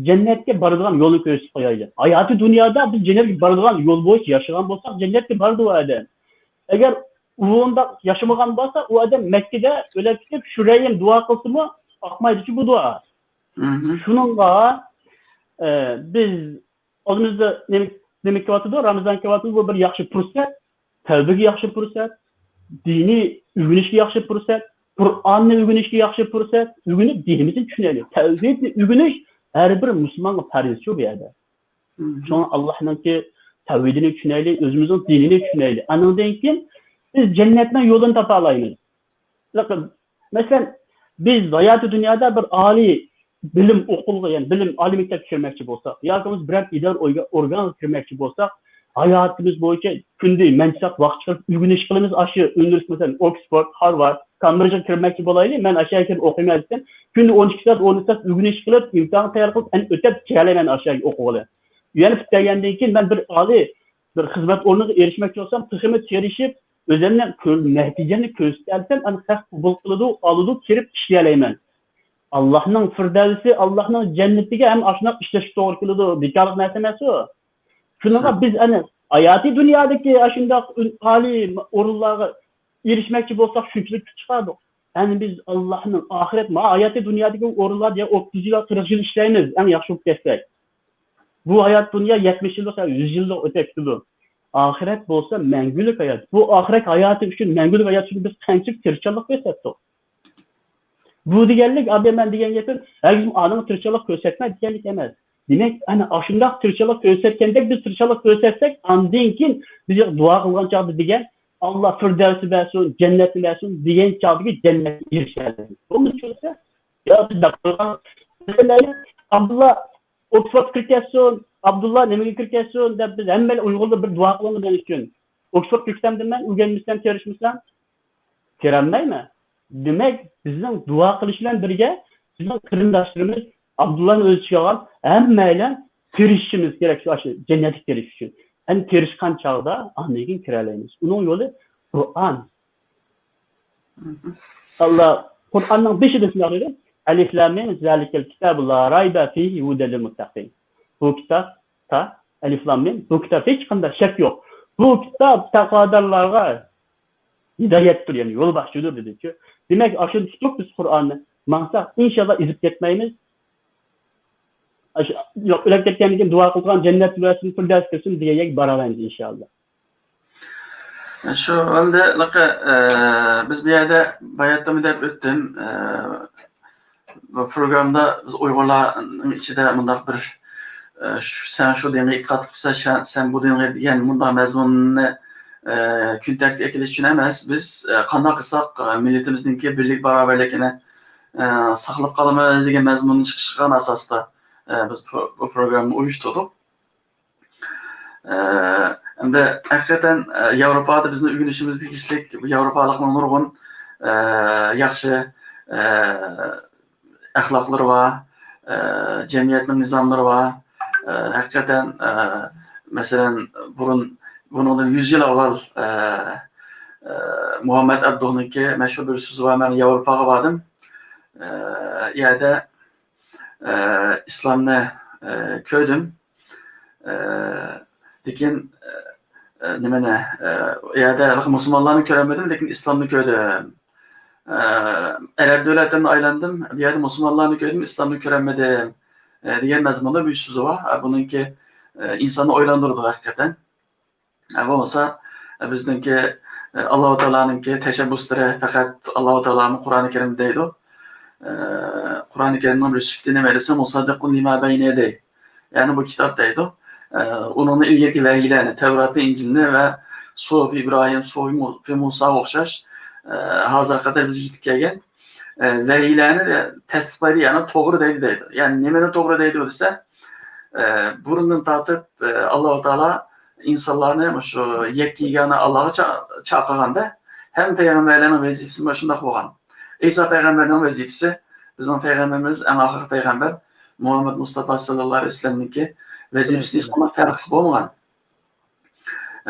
جەننەتكە بارىدىغان يولنى كۆرسىتىپ قويايلى. ھاياتىي دۇنيادا بىز جەننەتكە بارىدىغان يول بويىچە ياشىغان بولساق، جەننەتكە بارىدۇ ئۇ ئادەم. ئەگەر ئۇنداق ياشىمىغان بولسا، ئۇ ئادەم مەككىدە ئۆلۈپ كېتىپ، شۇرەيم دۇئا قىلسىمۇ ئاقمايدۇچۇ بۇ دۇئا. مم. شۇنىڭغا، ئە، بىز ئالدىمىزدا نېمە، نېمە كېلىۋاتىدۇ؟ رامىزان كېلىۋاتىدۇ. بۇ بىر ياخشى پۇرسەت. تەۋبىگە ياخشى پۇرسەت. دىنىي ئۆگىنىشكە ياخشى پۇرسەت. قۇرئاننى ئۆگىنىشكە ياخشى پۇرسەت. ئۆگىنىپ دىنىمىزنى چۈشىنەيلى. تەۋھىدنى ئۆگىنىش ھەر بىر مۇسۇلمانغا پەرزچۇ بۇ يەردە. مم. شۇڭا ئاللاھنىڭكى تەۋھىدىنى چۈشىنەيلى، ئۆزىمىزنىڭ دىنىنى چۈشىنەيلى. ئانىڭدىن كېيىن بىز جەننەتنىڭ يولىنى تاپالايمىز. مەسىلەن، بىز ھاياتىي دۇنيادا بىر ئالىي بىلىم ئوقۇلغا، يەنى بىلىم، ئالىي مەكتەپكە كىرمەكچى بولساق، ياكى بولمىسا بىرەر ئىدارە ئورگا-، ئورگانغا كىرمەكچى بولساق، ھاياتىمىز بويىچە كۈندە مەنچە سائەت ۋاقىت چىقىرىپ ئۆگىنىش قىلىمىز. ئاشۇ ئۇنىۋېرسىتېت، مەسىلەن، ئوكسفورد، خارۋارد، كامبرىدژغا كىرمەكچى بولايلى، مەن ئاشۇ يەرگە كىرىپ ئوقۇيمەن دېسەم، كۈندە ئون ئىككى سائەت، ئون ئۈچ سائەت ئۆگىنىش قىلىپ، ئىمتىھانغا تەييارلىق قىلىپ، ئەنە ئۆتەپ كېلەلەيمەن ئاشۇ يەرگە ئوقۇغىلى. يەنە پۈتتۈرگەندىن كېيىن مەن بىر ئالىي بىر خىزمەت ئورنىغا ئېرىشمەكچى بولسام، تېخىمۇ تىرىشىپ، ئۆزۈمنىڭ كۆر-، نەتىجەمنى كۆرسىتەلىسەم، ئاندىن خەق قوبۇل قىلىدۇ، ئالىدۇ، كىرىپ ئىشلىيەلەيمەن. ئاللاھنىڭ فىردەۋسى، ئاللاھنىڭ جەننىتىگە ھەم ئاشۇنداق ئىشلەشكە توغرا كېلىدۇ. بىكارلىق نەرسە ئەمەس ئۇ. شۇنىڭغا بىز ئەنە ھاياتىي دۇنيادىكى ئاشۇنداق ئۈن-، ئالىي ئورۇنلارغا ئېرىشمەكچى بولساق، شۇنچىلىك كۈچ چىقاردۇق. ئەنە بىز ئاللاھنىڭ ئاخىرەت، ما ھاياتىي دۇنيادىكى ئورۇنلاردا يا ئوتتۇز يىل، قىرىق يىل ئىشلەيمىز، ئەڭ ياخشى بولۇپ كەتسەك. بۇ ھايات دۇنيا يەتمىش يىللىق، يۈز يىللىق ئۆتۈپ كېتىدۇ. ئاخىرەت بولسا مەڭگۈلۈك ھايات. بۇ ئاخىرەت ھاياتى ئۈچۈن، مەڭگۈلۈك ھايات ئۈچۈن بىز قانچىلىك تىرىشچانلىق كۆرسەتتۇق؟ بۇ دېگەنلىك، ئابى مەن دېگەن گېپىم، ھەرگىزمۇ ئالىڭغا تىرىشچانلىق كۆرسەتمە دېگەنلىك ئەمەس. دېمەك، ئەنە ئاشۇنداق تىرىشچانلىق كۆرسەتكەندەك بىز تىرىشچانلىق كۆرسەتسەك، ئاندىن كېيىن بىز دۇئا قىلغان چاغدا دېگەن، ئاللا فىردەۋسى بەرسۇن، جەننەتنى بەرسۇن دېگەن چاغدىكى جەننەتكە ئېرىشەلەيمىز. بۇ مۇشۇ يا بىز دەپ قويغان مەسىلە، ئابدۇللا ئوكسفوردقا كىرىپ كەتسۇن، ئابدۇللا نېمىگە كىرىپ كەتسۇن دەپ، بىز ھەممەيلەن ئۇيغۇرلار بىر دۇئا قىلىڭلار مەن ئۈچۈن. ئوكسفوردقا كىرسەم دېمەن، ئۆگەنمىسەم، تىرىشمىسام، كىرەلمەيمەن. دېمەك، بىزنىڭ دۇئا قىلىش بىلەن بىرگە، بىزنىڭ قېرىنداشلىرىمىز، ئابدۇللانىڭ ئۆز ئىچىگە ئالغان ھەممەيلەن تىرىشىشىمىز كېرەك شۇ، ئاشۇ جەننەتكە كىرىش ئۈچۈن. ئەمدى تىرىشقان چاغدا ئاندىن كېيىن كىرەلەيمىز. ئۇنىڭ يولى قۇرئان. ئاللا قۇرئاننىڭ بېشىدا شۇنداق دېدى، ئەلىف لام مىم زالىكەل كىتابۇ لا رايبە فىھى ھۇدەل لىل مۇتتەقىن. بۇ كىتاب، تا، ئەلىف لام مىم، بۇ كىتاب ھېچقانداق شەك يوق. بۇ كىتاب تەقۋادارلارغا ھىدايەتتۇر، يەنى يول باخشىدۇر دېدىچۇ. دېمەك، ئاشۇنى تۇتۇپ بىز قۇرئاننى ماڭساق، ئىنشاللا ئېزىپ كەتمەيمىز. ئاشۇ، يوق، ئۆلۈپ كەتكەندىن كېيىن دۇئا قىلىدىغان جەننەت ۋەسىن، فىردەۋس كىرسۇن دېگەن يەرگە بارالايمىز ئىنشاللا. شۇ ھالدا، ئە، بىز بۇ يەردە باياتتىمۇ دەپ ئۆتتۈم. ئە، بۇ پروگراممىدا بىز ئۇيغۇرلارنىڭ ئىچىدە مۇنداق بىر، ئە، شۇ، سەن شۇ دىنغا ئېتىقاد قىلسا، سەن، سەن بۇ دىنغا دېگەن مۇنداق مەزمۇننى، ئە، كۈن تەرتىپكە ئەكېلىش ئۈچۈن ئەمەس. بىز، ئە، قانداق قىلساق، ئە، مىللىتىمىزنىڭكى بىرلىك، باراۋەرلىكىنى، ئە، ساقلاپ قالىمىز دېگەن مەزمۇننى چىقىش قىلغان ئاساستا، ئە، بىز پرو-، بۇ پروگراممىنى ئۇيۇشتۇردۇق. ئە، ئەمدى ھەقىقەتەن، ئە، ياۋروپادا بىزنىڭ ئۆگىنىشىمىزگە تېگىشلىك، ياۋروپالىقنىڭ نۇرغۇن، ئە، ياخشى، ئە، ئەخلاقلىرى بار، ئە، جەمئىيەتنىڭ نىزاملىرى بار. ئە، ھەقىقەتەن، ئە، مەسىلەن، بۇرۇن، بۇنىڭدىن يۈز يىل ئاۋۋال، ئە، ئە، مۇھەممەد ئابدۇنىڭكى مەشھۇر بىر سۆزى بار، مەن ياۋروپاغا باردىم. ئە، ئۇ يەردە، ئە، ئىسلامنى، ئە، كۆردۈم. ئە، لېكىن، ئە، نېمىنى، ئە، ئۇ يەردە ھېلىقى مۇسۇلمانلارنى كۆرەلمىدىم، لېكىن ئىسلامنى كۆردۈم. ئە، ئەرەب دۆلەتلىرىنى ئايلاندىم، بۇ يەردە مۇسۇلمانلارنى كۆردۈم، ئىسلامنى كۆرەلمىدىم، ئە، دېگەن مەزمۇندا بىر سۆزى بار. ئە، بۇنىڭكى، ئە، ئىنساننى ئويلاندۇرىدۇ ھەقىقەتەن. ئە، بولمىسا، ئە، بىزنىڭكى، ئە، ئاللاھۇ تائالانىڭكى تەشەببۇسلىرى، پەقەت ئاللاھۇ تائالامۇ قۇرئانى كەرىمدە دەيدۇ. ئە، قۇرئانى كەرىمنىڭ بىر سۈپىتى نېمە دېسە، مۇسەددىقۇن لىما بەينە يەدەيھ. يەنى بۇ كىتاب دەيدۇ. ئە، ئۇنىڭدىن ئىلگىرىكى ۋەھىيلەرنى، تەۋراتنى، ئىنجىلنى ۋە سۇھۇفى ئىبراھىم، سۇھۇفى مۇ-، مۇساغا ئوخشاش، ئە، ھازىرغا قەدەر بىزگە يېتىپ كەلگەن، ئە، ۋەھىيلەرنى تەستىقلايدۇ، يەنى توغرا دەيدۇ دەيدۇ. يەنى نېمىنى توغرا دەيدۇ دېسە، ئە، بۇرۇندىن تارتىپ، ئە، ئاللاھۇ تائالا ئىنسانلارنى مۇشۇ يەككە يېگانە ئاللاغا چا-، چاقىرغاندا، ھەممە پەيغەمبەرلەرنىڭ ۋەزىپىسى مانا شۇنداق بولغان. ئەيسا پەيغەمبەرنىڭ ۋەزىپىسى، بىزنىڭ پەيغەمبىرىمىز، ئەڭ ئاخىرقى پەيغەمبەر مۇھەممەد مۇستافا ساللاللاھۇ ئەلەيھى ۋەسەللەمنىڭكى ۋەزىپىسى ھېچقانداق پەرقلىق بولمىغان.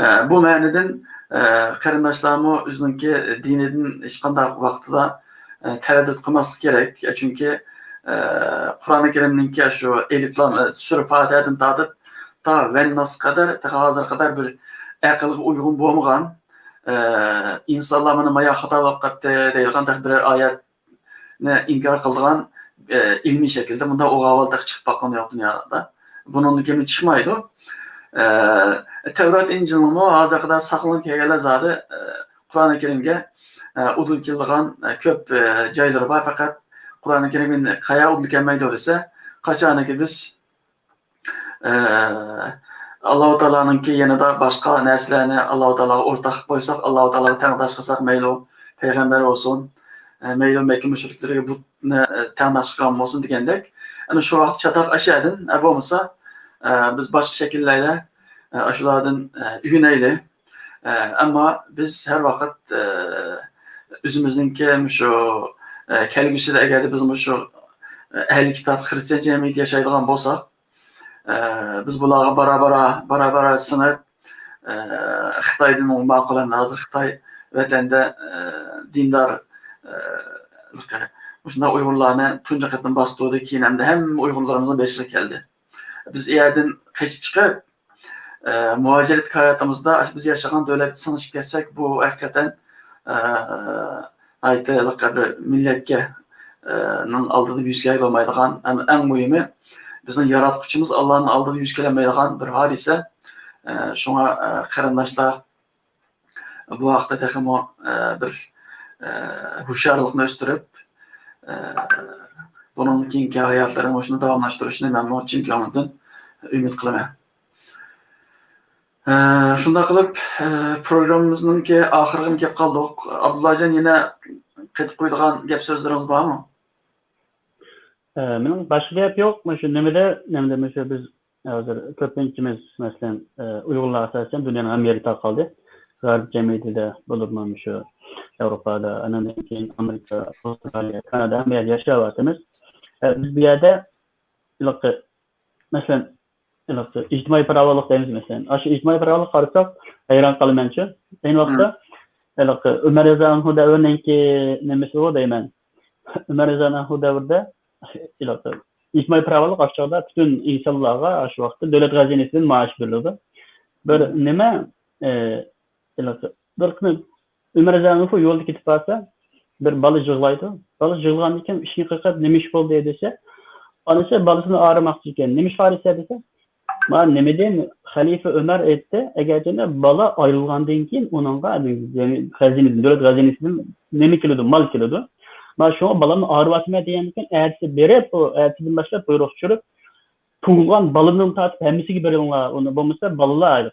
ئە، بۇ مەنىدىن، ئە، قېرىنداشلارمۇ ئۆزىنىڭكى دىنىدىن ھېچقانداق ۋاقتىدا، ئە، تەرەددۇت قىلماسلىق كېرەك. ئە، چۈنكى، ئە، قۇرئانى كەرىمنىڭكى شۇ ئەلىپلام، ئە، سۈرە پاتىھەدىن تارتىپ تا ۋەنناسقا قەدەر، تېخى ھازىرغا قەدەر بىر ئەقىلگە ئۇيغۇن بولمىغان، ئە، ئىنسانلار مانا مايا خاتا بولۇپ قاپتۇ دەيدىغان تېخى بىرەر ئايەت ئىنكار قىلىدىغان، ئە، ئىلمىي شەكىلدە مۇنداق ئوغۇل تېخى چىقىپ باققىنى يوق دۇنيادا. بۇنىڭدىن كېيىن چىقمايدۇ. ئە، تەۋرات، ئىنجىلنىڭمۇ ھازىرغا قەدەر ساقلىنىپ كەلگەنلەر زادى، ئە، قۇرئانى كەرىمگە، ئە، ئۇدۇل كېلىدىغان، ئە، كۆپ، ئە، جايلىرى بار. پەقەت قۇرئانى كەرىمگە قايا ئۇدۇل كەلمەيدۇ دېسە، قاچانكى بىز ئە، ئاللاھۇ تائالانىڭكى يېنىدا باشقا نەرسىلەرنى ئاللاھۇ تائالاغا ئورتاق قىلىپ قويساق، ئاللاھۇ تائالاغا تەڭداش قىلساق، مەيلى پەيغەمبەر بولسۇن، ئە، مەيلى مەككە مۇشرىكلىرىگە بۇتنى، ئە، تەڭداش قىلغان بولسۇن دېگەندەك، ئەنە شۇ ۋاقىت چاتاق ئاشۇ يەردىن، ئە، بولمىسا، ئە، بىز باشقا شەكىللەردە، ئە، ئاشۇلاردىن، ئە، ئۆگىنەيلى. ئە، ئەمما بىز ھەر ۋاقىت، ئە، ئۆزىمىزنىڭكى مۇشۇ، ئە، كەلگۈسىدە ئەگەردە بىز مۇشۇ، ئە، ئەھلى كىتاب خىرىستىيان جەمئىيىتىدە ياشايدىغان بولساق، ئە، بىز بۇلارغا بارا-بارا، بارا-بارا سىڭىپ، ئە، خىتايدىن ماقۇل ئەمدى ھازىر خىتاي ۋەتەندە، ئە، دىندار، ئە، مۇشۇنداق ئۇيغۇرلارنى تۇنجى قېتىم باستۇردى، كېيىن ئەمدى ھەممە ئۇيغۇرلىرىمىزنىڭ بېشىغا كەلدى. بىز ئۇ يەردىن قېچىپ چىقىپ، ئە، مۇھاجىرەتتىكى ھاياتىمىزدا ئاشۇ بىز ياشىغان دۆلەتكە سىڭىشىپ كەتسەك، بۇ ھەقىقەتەن، ئە، ناھايىتى ھېلىقى بىر مىللەتكە، ئە، نىڭ ئالدىدا يۈز كېلەلمەيدىغان، ئەم-، ئەڭ مۇھىمى، بىزنىڭ ياراتقۇچىمىز ئاللانىڭ ئالدىدا يۈز كېلەلمەيدىغان بىر ھادىسە. ئە، شۇڭا، ئە، قېرىنداشلار، بۇ ھەقتە تېخىمۇ، ئە، بىر، ئە، ھوشيارلىقنى ئۆستۈرۈپ، ئە، بۇنىڭدىن كېيىنكى ھاياتلىرىنى مۇشۇنداق داۋاملاشتۇرۇشىنى مەنمۇ چىن كۆڭلۈمدىن ئۈمىد قىلىمەن. ئە، شۇنداق قىلىپ، ئە، پروگراممىمىزنىڭكى ئاخىرىغىمۇ كېلىپ قالدۇق. ئابدۇللاجان يەنە قېتىپ قويىدىغان گەپ سۆزلىرىڭىز بارمۇ؟ ئە، مېنىڭ باشقا گەپ يوق. مۇشۇ نېمىدە، نېمىدە مۇشۇ بىز ھازىر كۆپىنچىمىز، مەسىلەن، ئە، ئۇيغۇرلار ئاساسەن دۇنيانىڭ ھەممە يېرىدە تارقالدى. غەرب جەمئىيىتىدە بولۇپمۇ مۇشۇ ياۋروپادا، ئانىڭدىن كېيىن ئامېرىكا، ئاۋسترالىيە، كانادا، ھەممە يەردە ياشاۋاتىمىز. ئە، بىز بۇ يەردە ھېلىقى، مەسىلەن، ھېلىقى ئىجتىمائىي پاراۋانلىق دەيمىز، مەسىلەن. ئاشۇ ئىجتىمائىي پاراۋانلىققا قارىساق، ھەيران قالىمەنچۇ. ئەينى ۋاقىتتا، مم. ھېلىقى ئۆمەر رەزىياللاھۇ ئەنھۇ دەۋرىنىڭكى نېمىسىغۇ دەيمەن. ئۆمەر رەزىياللاھۇ ئەنھۇ دەۋرىدە ھېلىقى ئىجتىمائىي پاراۋانلىق ئاشۇ چاغدا پۈتۈن ئىنسانلارغا ئاشۇ ۋاقىتتا دۆلەت خەزىنىسىدىن مائاش بېرىلىدۇ. بىر نېمە، ئى، ھېلىقى بىر كۈنى ئۆمەر رەزىياللاھۇ ئەنھۇ يولدا كېتىپ بارسا، بىر بالا يىغلايدۇ. بالا يىغلىغاندىن كېيىن ئىشىكنى قېقىپ، «نېمە ئىش بولدى؟» دېسە، ئانىسى بالىسىنى ئاغرىماقچى ئىكەن. «نېمە ئىش بار دېسە؟» دېسە، «ما نېمە دېيىن، خەلىپە ئۆمەر ئېيتتى، ئەگەر بالا ئايرىلغاندىن كېيىن ئۇنىڭغا، يەنى خەزىنىدىن، دۆلەت خەزىنىسىدىن نېمە كېلىدۇ، مال كېلىدۇ. ما شۇڭا بالامنى ئاغرىۋاتىمەن» دېگەندىن كېيىن، ئەتىسى بېرىپ، ئۇ ئەتىسىدىن باشلاپ بۇيرۇق چۈشۈرۈپ، تۇغۇلغان بالىدىن تارتىپ ھەممىسىگە بېرىڭلار، ئۇنى بولمىسا بالىلار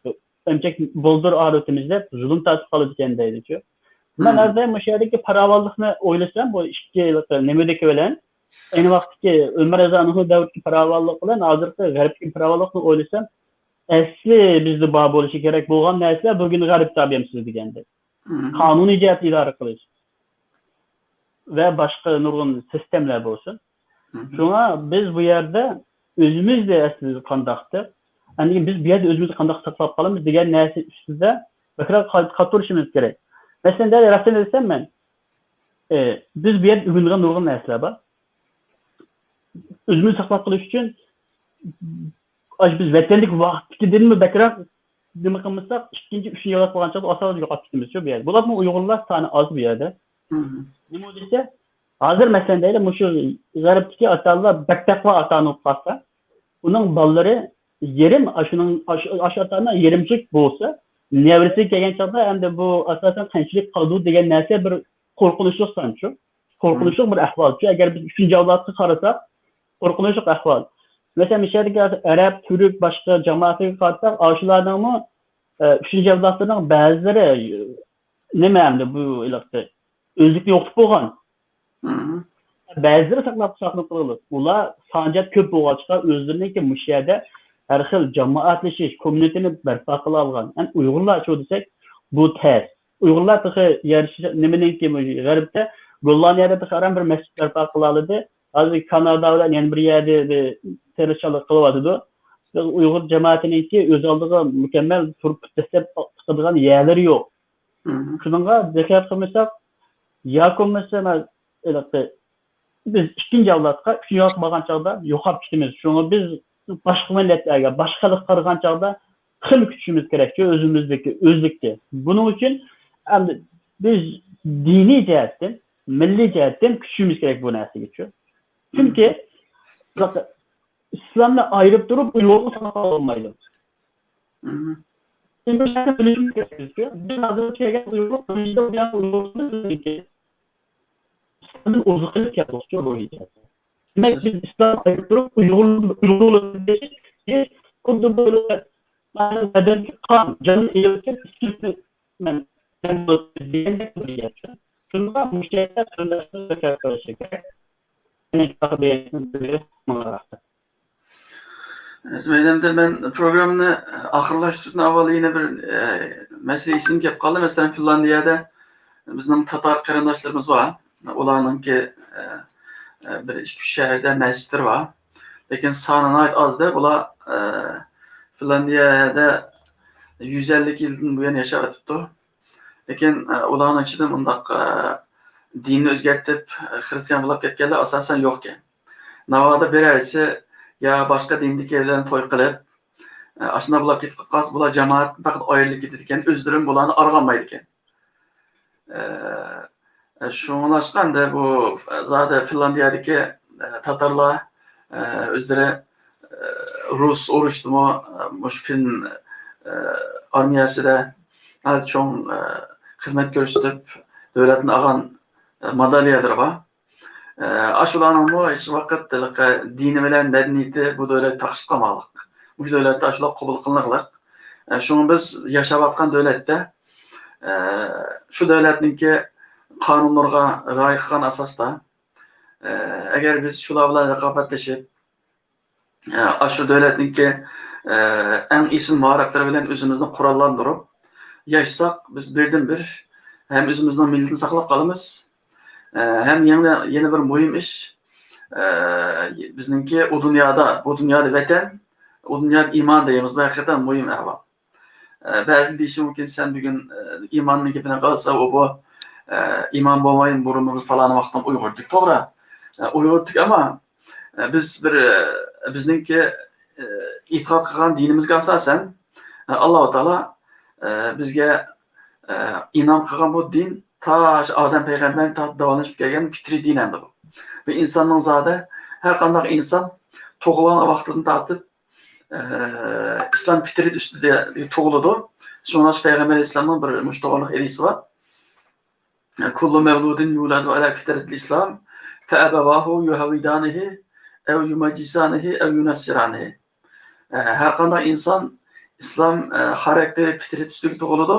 ئەمچەك بولدۇر ئاغرىۋېتىمىز دەپ زۇلۇم تارتىپ قالىدىكەن دەيدىچۇ. مەن ھەر دائىم مۇشۇ يەردىكى پاراۋانلىقنى ئويلىسام، بۇ ئىككى نېمىدىكى بىلەن ئەينى ۋاقىتتىكى ئۆمەر رەزىياللاھۇ ئەنھۇ دەۋرىدىكى پاراۋانلىق بىلەن ھازىرقى غەربتىكى پاراۋانلىقنى ئويلىسام، ئەسلى بىزدە بار بولۇشى كېرەك بولغان نەرسىلەر بۈگۈن غەربتە بىلەن سىز دېگەندەك. قانۇنىي جەھەتتە ئىدارە قىلىش ۋە باشقا نۇرغۇن سىستېمىلار بولسۇن. شۇڭا بىز بۇ يەردە ئۆزىمىزدە ئەسلى قانداقتۇر؟ ئاندىن كېيىن بىز بۇ يەردە ئۆزىمىزنى قانداق ساقلاپ قالىمىز دېگەن نەرسە ئۈستىدە بەكرەك قا-، قاتۇرۇشىمىز كېرەك. مەسىلەن، دەل راستىنى دېسەم مەن، ئى، بىز بۇ يەردە ئۆگىنىدىغان نۇرغۇن نەرسىلەر بار. ئۆزىمىزنى ساقلاپ قېلىش ئۈچۈن، ئاش-، بىز ۋەتەندىكى ۋاقىتتىكىدىنمۇ بەكرەك نېمە قىلمىساق، ئىككىنچى، ئۈچىنچى ئەۋلاد بولغان چاغدا ئاساسەن يوقاپ كېتىمىزچۇ بۇ يەردە. بولۇپمۇ ئۇيغۇرلار سانى ئاز بۇ يەردە. نېمە دېسە، ھازىر مەسىلەن دەيلى، مۇشۇ غەربتىكى ئاتا-ئانىلار بەك تەقۋا ئاتا-ئانا بولۇپ قالسا، ئۇنىڭ بالىلىرى يېرىم، ئاشۇنىڭ، ئاشۇ، ئاشۇ ئاتا-ئانا يېرىمچىلىك بولسا، نەۋرىسىگە كەلگەن چاغدا ئەمدى بۇ ئاساسەن قانچىلىك قالىدۇ دېگەن نەرسە بىر قورقۇنچلۇق سانچۇ. قورقۇنچلۇق بىر ئەھۋالچۇ. ئەگەر بىز ئۈچىنچى ئەۋلادقا قارىساق، قورقۇنچلۇق ئەھۋال. مەسىلەن، مۇشۇ يەردىكى ھازىر ئەرەب، تۈرك، باشقا جامائەتلەرگە قارىساق، ئاشۇلارنىڭمۇ، ئە، ئۈچىنچى ئەۋلادلىرىنىڭ بەزىلىرى، نېمە ئەمدى بۇ ھېلىقى ئۆزلۈكنى يوقىتىپ بولغان. بەزىلىرى ساقلاپ، ساقلىنىپ قالغان. ئۇلار سانى جەھەت كۆپ بولغاچقا، ئۆزلىرىنىڭكى مۇشۇ يەردە ھەر خىل جامائەتلىشىش، كوممۇنىتېنى بەرپا قىلالىغان. ھەم ئۇيغۇرلارچۇ دېسەك، بۇ تەس. ئۇيغۇرلار تېخى يەر شا-، نېمىنىڭكى، غەربتە، گوللاندىيەدە تېخى ئاران بىر مەسچىت بەرپا قىلالىدى. ھازىر كانادا بىلەن يەنە بىر يەردە بىر تىرىشچانلىق قىلىۋاتىدۇ. ئۇيغۇر جامائىتىنىڭكى ئۆز ئالدىغا مۇكەممەل تۇرۇپ دەسسەپ چىقىدىغان يەرلىرى يوق. شۇنىڭغا دىققەت قىلمىساق، ياكى بولمىسا، مەن ھېلىقى بىز ئىككىنچى ئەۋلادقا، ئۈچىنچى ئەۋلادقا بارغان چاغدا يوقاپ كېتىمىز. شۇڭا بىز باشقا مىللەتلەرگە، باشقا خەلققە قارىغان چاغدا تېخىمۇ كۈچىشىمىز كېرەكچۇ، ئۆزىمىزدىكى، ئۆزلۈكتە. بۇنىڭ ئۈچۈن ئەمدى بىز دىنىي جەھەتتىن، مىللىي جەھەتتىن كۈچىشىمىز كېرەك بۇ نەرسىگىچۇ. چۈنكى ئىسلامنى ئايرىپ تۇرۇپ ئۇيغۇرغا ساناپ بولمايدۇ. بىز ھازىر كەلگەن ئۇيغۇر، ئىسلامدىن ئوزۇق قىلىپ كەلدۇقچۇ روھىي جەھەتتە. دېمەك، بىز ئىسلام ئايرىپ تۇرۇپ، ئۇيغۇر، ئۇيغۇر خۇددى بىر بەدەندىكى قان، جان ئېلىۋېتىپ، سۈتنى مەن، مەن دېگەندەك بىر گەپ. شۇنىڭغا مۇشۇ يەردە قېرىنداشلار زاكاز قىلىشى كېرەك. يەنى ئىتتىپاق دېگەن ماڭا رەھمەت. زۇبەيدە ھەمدە، مەن پروگراممىنى ئاخىرلاشتۇرۇشتىن ئاۋۋال يەنە بىر، ئە، مەسىلە ئېسىمگە كېلىپ قالدى. مەسىلەن، فىنلاندىيەدە بىزنىڭ تاتار قېرىنداشلىرىمىز بار. ئۇلارنىڭكى، ئە، ئە، بىر ئىككى، ئۈچ شەھەردە مەسچىتلىرى بار. لېكىن سانى ناھايىتى ئاز دەپ، ئۇلار، ئە، فىنلاندىيەدە يۈز ئەللىك يىلدىن بۇيان ياشاپ ئۆتۈپتۇ. لېكىن، ئە، ئۇلارنىڭ ئىچىدە مۇنداق، ئە، دىننى ئۆزگەرتىپ، ئە، خىرىستىيان بولاپ كەتكەنلەر ئاساسەن يوقكەن. ناۋادا بىرەرسى يا باشقا دىندىكىلەر بىلەن توي قىلىپ، ئە، ئاشۇنداق بولاپ كېتىپ قالسا، بۇلار جامائەتتىن پەقەت ئايرىلىپ كېتىدىكەن، ئۆزلىرىمۇ بۇلارنى ئارغانمايدىكەن. ئە، ئە، شۇڭلاشقا ئەمدى بۇ، ئە، زادى فىنلاندىيەدىكى، ئە، تاتارلار، ئە، ئۆزلىرى، ئە، رۇس ئۇرۇشتىمۇ، ئە، مۇشۇ فىن، ئە، ئارمىيەسىدە ناھايىتى چوڭ، ئە، خىزمەت كۆرسىتىپ، دۆلەتتىن ئالغان، ئە، مادالىيەلىرى بار. ئە، ئاشۇلارنىڭمۇ ھېچ ۋاقىت ھېلىقى دىنى بىلەن مەدەنىيىتى بۇ دۆلەتتە تاقىشىپ قالماقلىق. مۇشۇ دۆلەتتە ئاشۇلار قوبۇل قىلىنىقلىق. ئە، شۇڭا بىز ياشاۋاتقان دۆلەتتە، ئە، شۇ دۆلەتنىڭكى قانۇنلىرىغا رىئايە قىلغان ئاساستا، ئە، ئەگەر بىز شۇلار بىلەن رىقابەتلىشىپ، ئە، ئاشۇ دۆلەتنىڭكى، ئە، ئەڭ ئېسىل ماھارەتلىرى بىلەن ئۆزىمىزنى قوراللاندۇرۇپ ياشىساق، بىز بىردىنبىر ھەم ئۆزىمىزنىڭ مىللىتىنى ساقلاپ قالىمىز، ئە، ھەم يەنە، يەنە بىر مۇھىم ئىش، ئە، بىزنىڭكى ئۇ دۇنيادا، بۇ دۇنيادا ۋەتەن، ئۇ دۇنيادا ئىمان دەيمىز، بۇ ھەقىقەتەن مۇھىم ئەھۋال. ئە، بەزى دېيىشى مۇمكىن، سەن بۈگۈن، ئە، ئىماننىڭ گېپىنى قىلسا، ئۇ بۇ، ئە، ئىمان بولماي بۇرۇنمۇ پالان ۋاقىتتىن ئۇيغۇردۇق، توغرا. ئە، ئۇيغۇردۇق، ئەمما، ئە، بىز بىر، ئە، بىزنىڭكى، ئە، ئېتىقاد قىلغان دىنىمىزگە ئاساسەن، ئە، ئاللاھۇ تائالا، ئە، بىزگە، ئە، ئىنئام قىلغان بۇ دىن تا شۇ ئادەم پەيغەمبەردىن تارتىپ داۋاملىشىپ كەلگەن پىترىي دىن ئەمدى بۇ. بۇ ئىنساننىڭ زادى ھەر قانداق ئىنسان تۇغۇلغان ۋاقتىدىن تارتىپ، ئە، ئىسلام پىترىيەت ئۈستىدە تۇغۇلىدۇ. شۇڭلاشقا پەيغەمبەر ئەلەيھىسسالامنىڭ بىر مۇشۇ توغرىلىق ھەدىسى بار. كل مولود يولد على فطرة الإسلام فأبواه يهودانه أو يمجسانه أو ينصرانه. ئە، ھەر قانداق ئىنسان ئىسلام، ئە، خاراكتېرى، پىترىتى ئۈستىگە تۇغۇلىدۇ.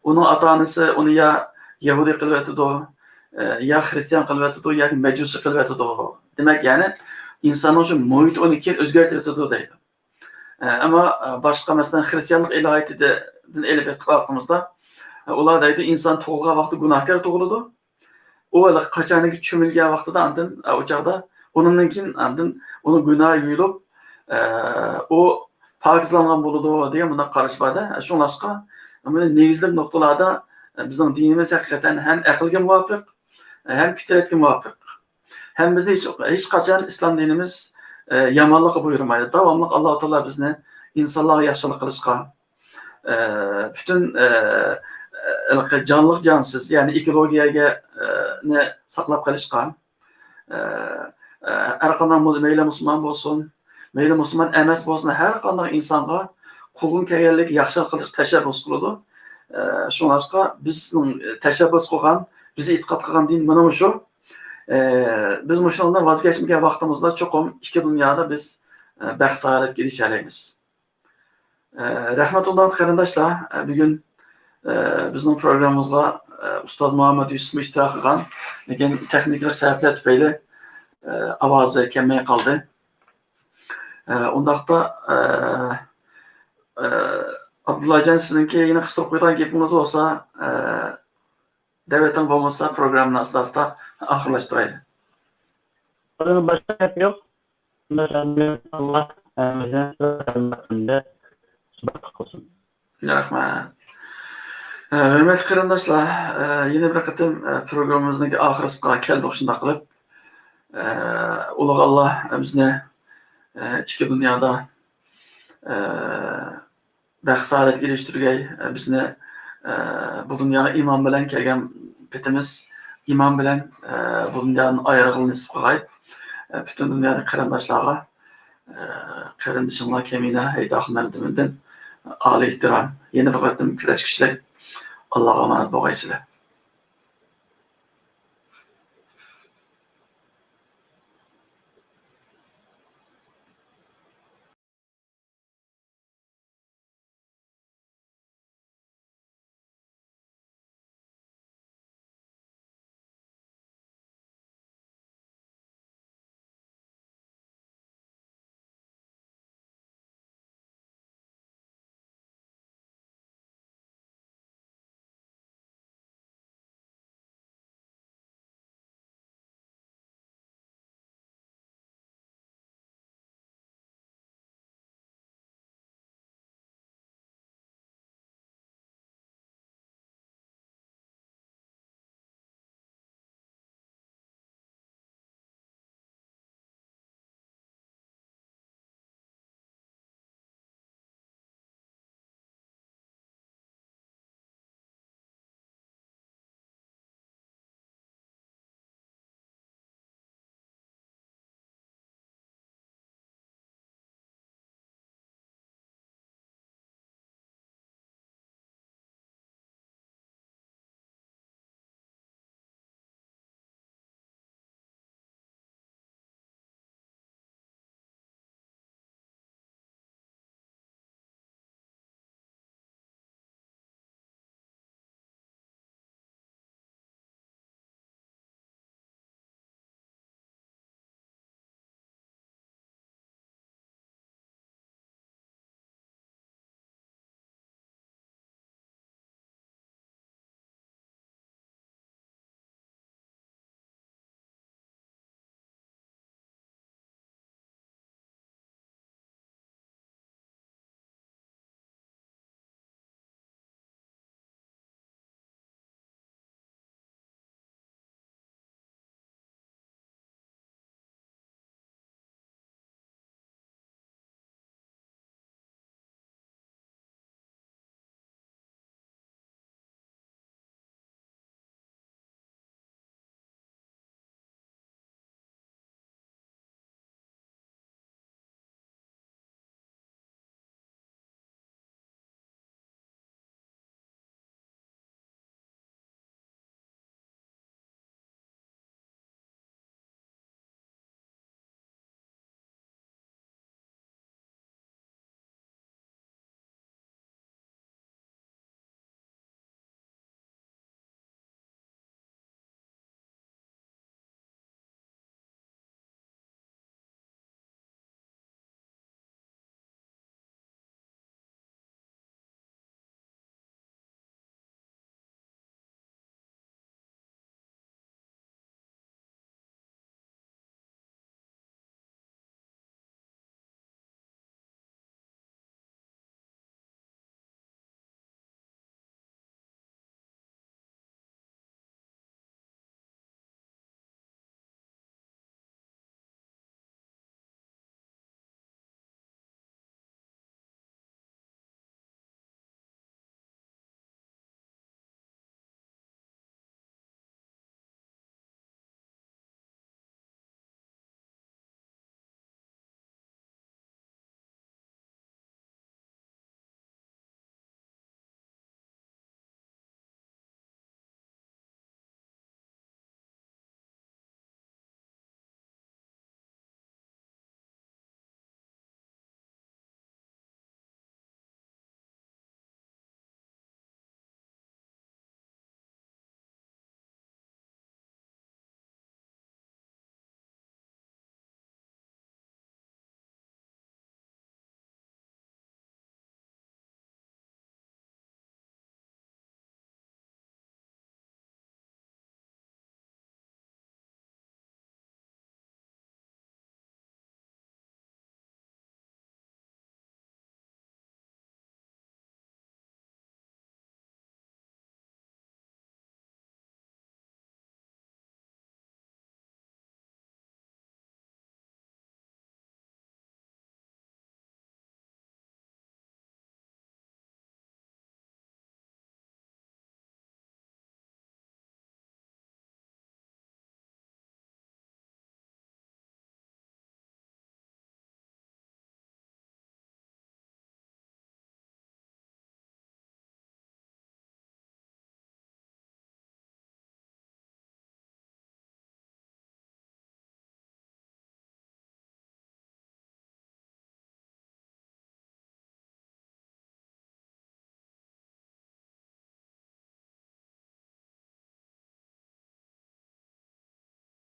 ئۇنىڭ ئاتا-ئانىسى ئۇنى يا يەھۇدىي قىلىۋېتىدۇ، ئە، يا خرىستىيان قىلىۋېتىدۇ، ياكى مەجۇسىي قىلىۋېتىدۇ. دېمەك، يەنى ئىنساننىڭ شۇ مۇھىتى ئۇنى كېيىن ئۆزگەرتىۋېتىدۇ دەيدۇ. ئە، ئەمما، ئە، باشقا، مەسىلەن، خرىستىيانلىق ئىلاھىيىتىدىن ئېلىپ قاراپ باققىنىمىزدا، ئە، ئۇلار دەيدۇ، ئىنسان تۇغۇلغان ۋاقتى گۇناھكار تۇغۇلىدۇ. ئۇ ھېلىقى قاچانكى چۆمۈلگەن ۋاقتىدا ئاندىن، ئە، ئۇ چاغدا ئۇنىڭدىن كېيىن ئاندىن ئۇنىڭ گۇناھى يۇيۇلۇپ، ئە، ئۇ پاكىزلانغان بولىدۇ دېگەن بۇنداق قاراش بار-دە. شۇڭلاشقا، مانا نېگىزلىك نۇقتىلاردا، ئە، بىزنىڭ دىنىمىز ھەقىقەتەن ھەم ئەقىلگە مۇۋاپىق، ھەم پىترەتكە مۇۋاپىق. ھەم بىزنى ھېچ، ھېچقاچان ئىسلام دىنىمىز، ئە، يامانلىققا بۇيرۇمايدۇ. داۋاملىق ئاللاھۇ تائالا بىزنى ئىنسانلارغا ياخشىلىق قىلىشقا، ئە، پۈتۈن، ئە، ھېلىقى جانلىق جانسىز، يەنى ئېكولوگىيەگە، ئە، نى ساقلاپ قېلىشقا، ئە، ئە، ھەر قانداق مۇ-، مەيلى مۇسۇلمان بولسۇن، مەيلى مۇسۇلمان ئەمەس بولسۇن، ھەر قانداق ئىنسانغا قولدىن كەلگەنلىك ياخشىلىق قىلىش تەشەببۇس قىلىدۇ. ئە، شۇڭلاشقا بىزنىڭ تەشەببۇس قىلغان، بىز ئېتىقاد قىلغان دىن مانا مۇشۇ. ئە، بىز مۇشۇنىڭدىن ۋاز كەچمىگەن ۋاقتىمىزدا چوقۇم ئىككى دۇنيادا بىز، ئە، بەخت-سائادەتكە ئېرىشەلەيمىز. ئە، رەھمەت ئۇنداق قېرىنداشلار، ئە، بۈگۈن، ئە، بىزنىڭ پروگراممىمىزغا، ئە، ئۇستاز مۇھەممەد يۈسۈپمۇ ئىشتىراك قىلغان، لېكىن تېخنىكىلىق سەۋەبلەر تۈپەيلى، ئە، ئاۋازى كەلمەي قالدى. ئە، ئۇنداقتا، ئە، ئە، ئابدۇللاجان، سىزنىڭكى يەنە قىستۇرۇپ قويىدىغان گېپىڭىز بولسا، ئە، دەۋىتىڭ بولمىسا، پروگراممىنى ئاستا-ئاستا ئاخىرلاشتۇرايلى. بۇنىڭ باشقا گەپ يوق. ئاللا ھەممىمىزنى سىلەر خىزمىتىندە سابىت قىلسۇن. رەھمەت. ئە، ھۆرمەتلىك قېرىنداشلار، ئە، يەنە بىر قېتىم، ئە، پروگراممىمىزنىڭ ئاخىرىسىغا كەلدۇق شۇنداق قىلىپ. ئە، ئۇلۇغ ئاللا بىزنى، ئە، ئىككى دۇنيادا، ئە، بەخت-سائادەتكە ئېرىشتۈرگەي، بىزنى، ئە، بۇ دۇنياغا ئىمان بىلەن كەلگەن پېتىمىز ئىمان بىلەن، ئە، بۇ دۇنيادىن ئايرىلغىلى نېسىپ قىلغاي. ئە، پۈتۈن دۇنيادىكى قېرىنداشلارغا، ئە، قېرىندىشىڭلار كەمىنە ھەيدەر ئاخۇن مەمتىمىندىن ئالىي ئېھتىرام. يەنە بىر قېتىم كۈرەشكۈچىلەر. ئاللاغا ئامانەت بولغايسىلەر.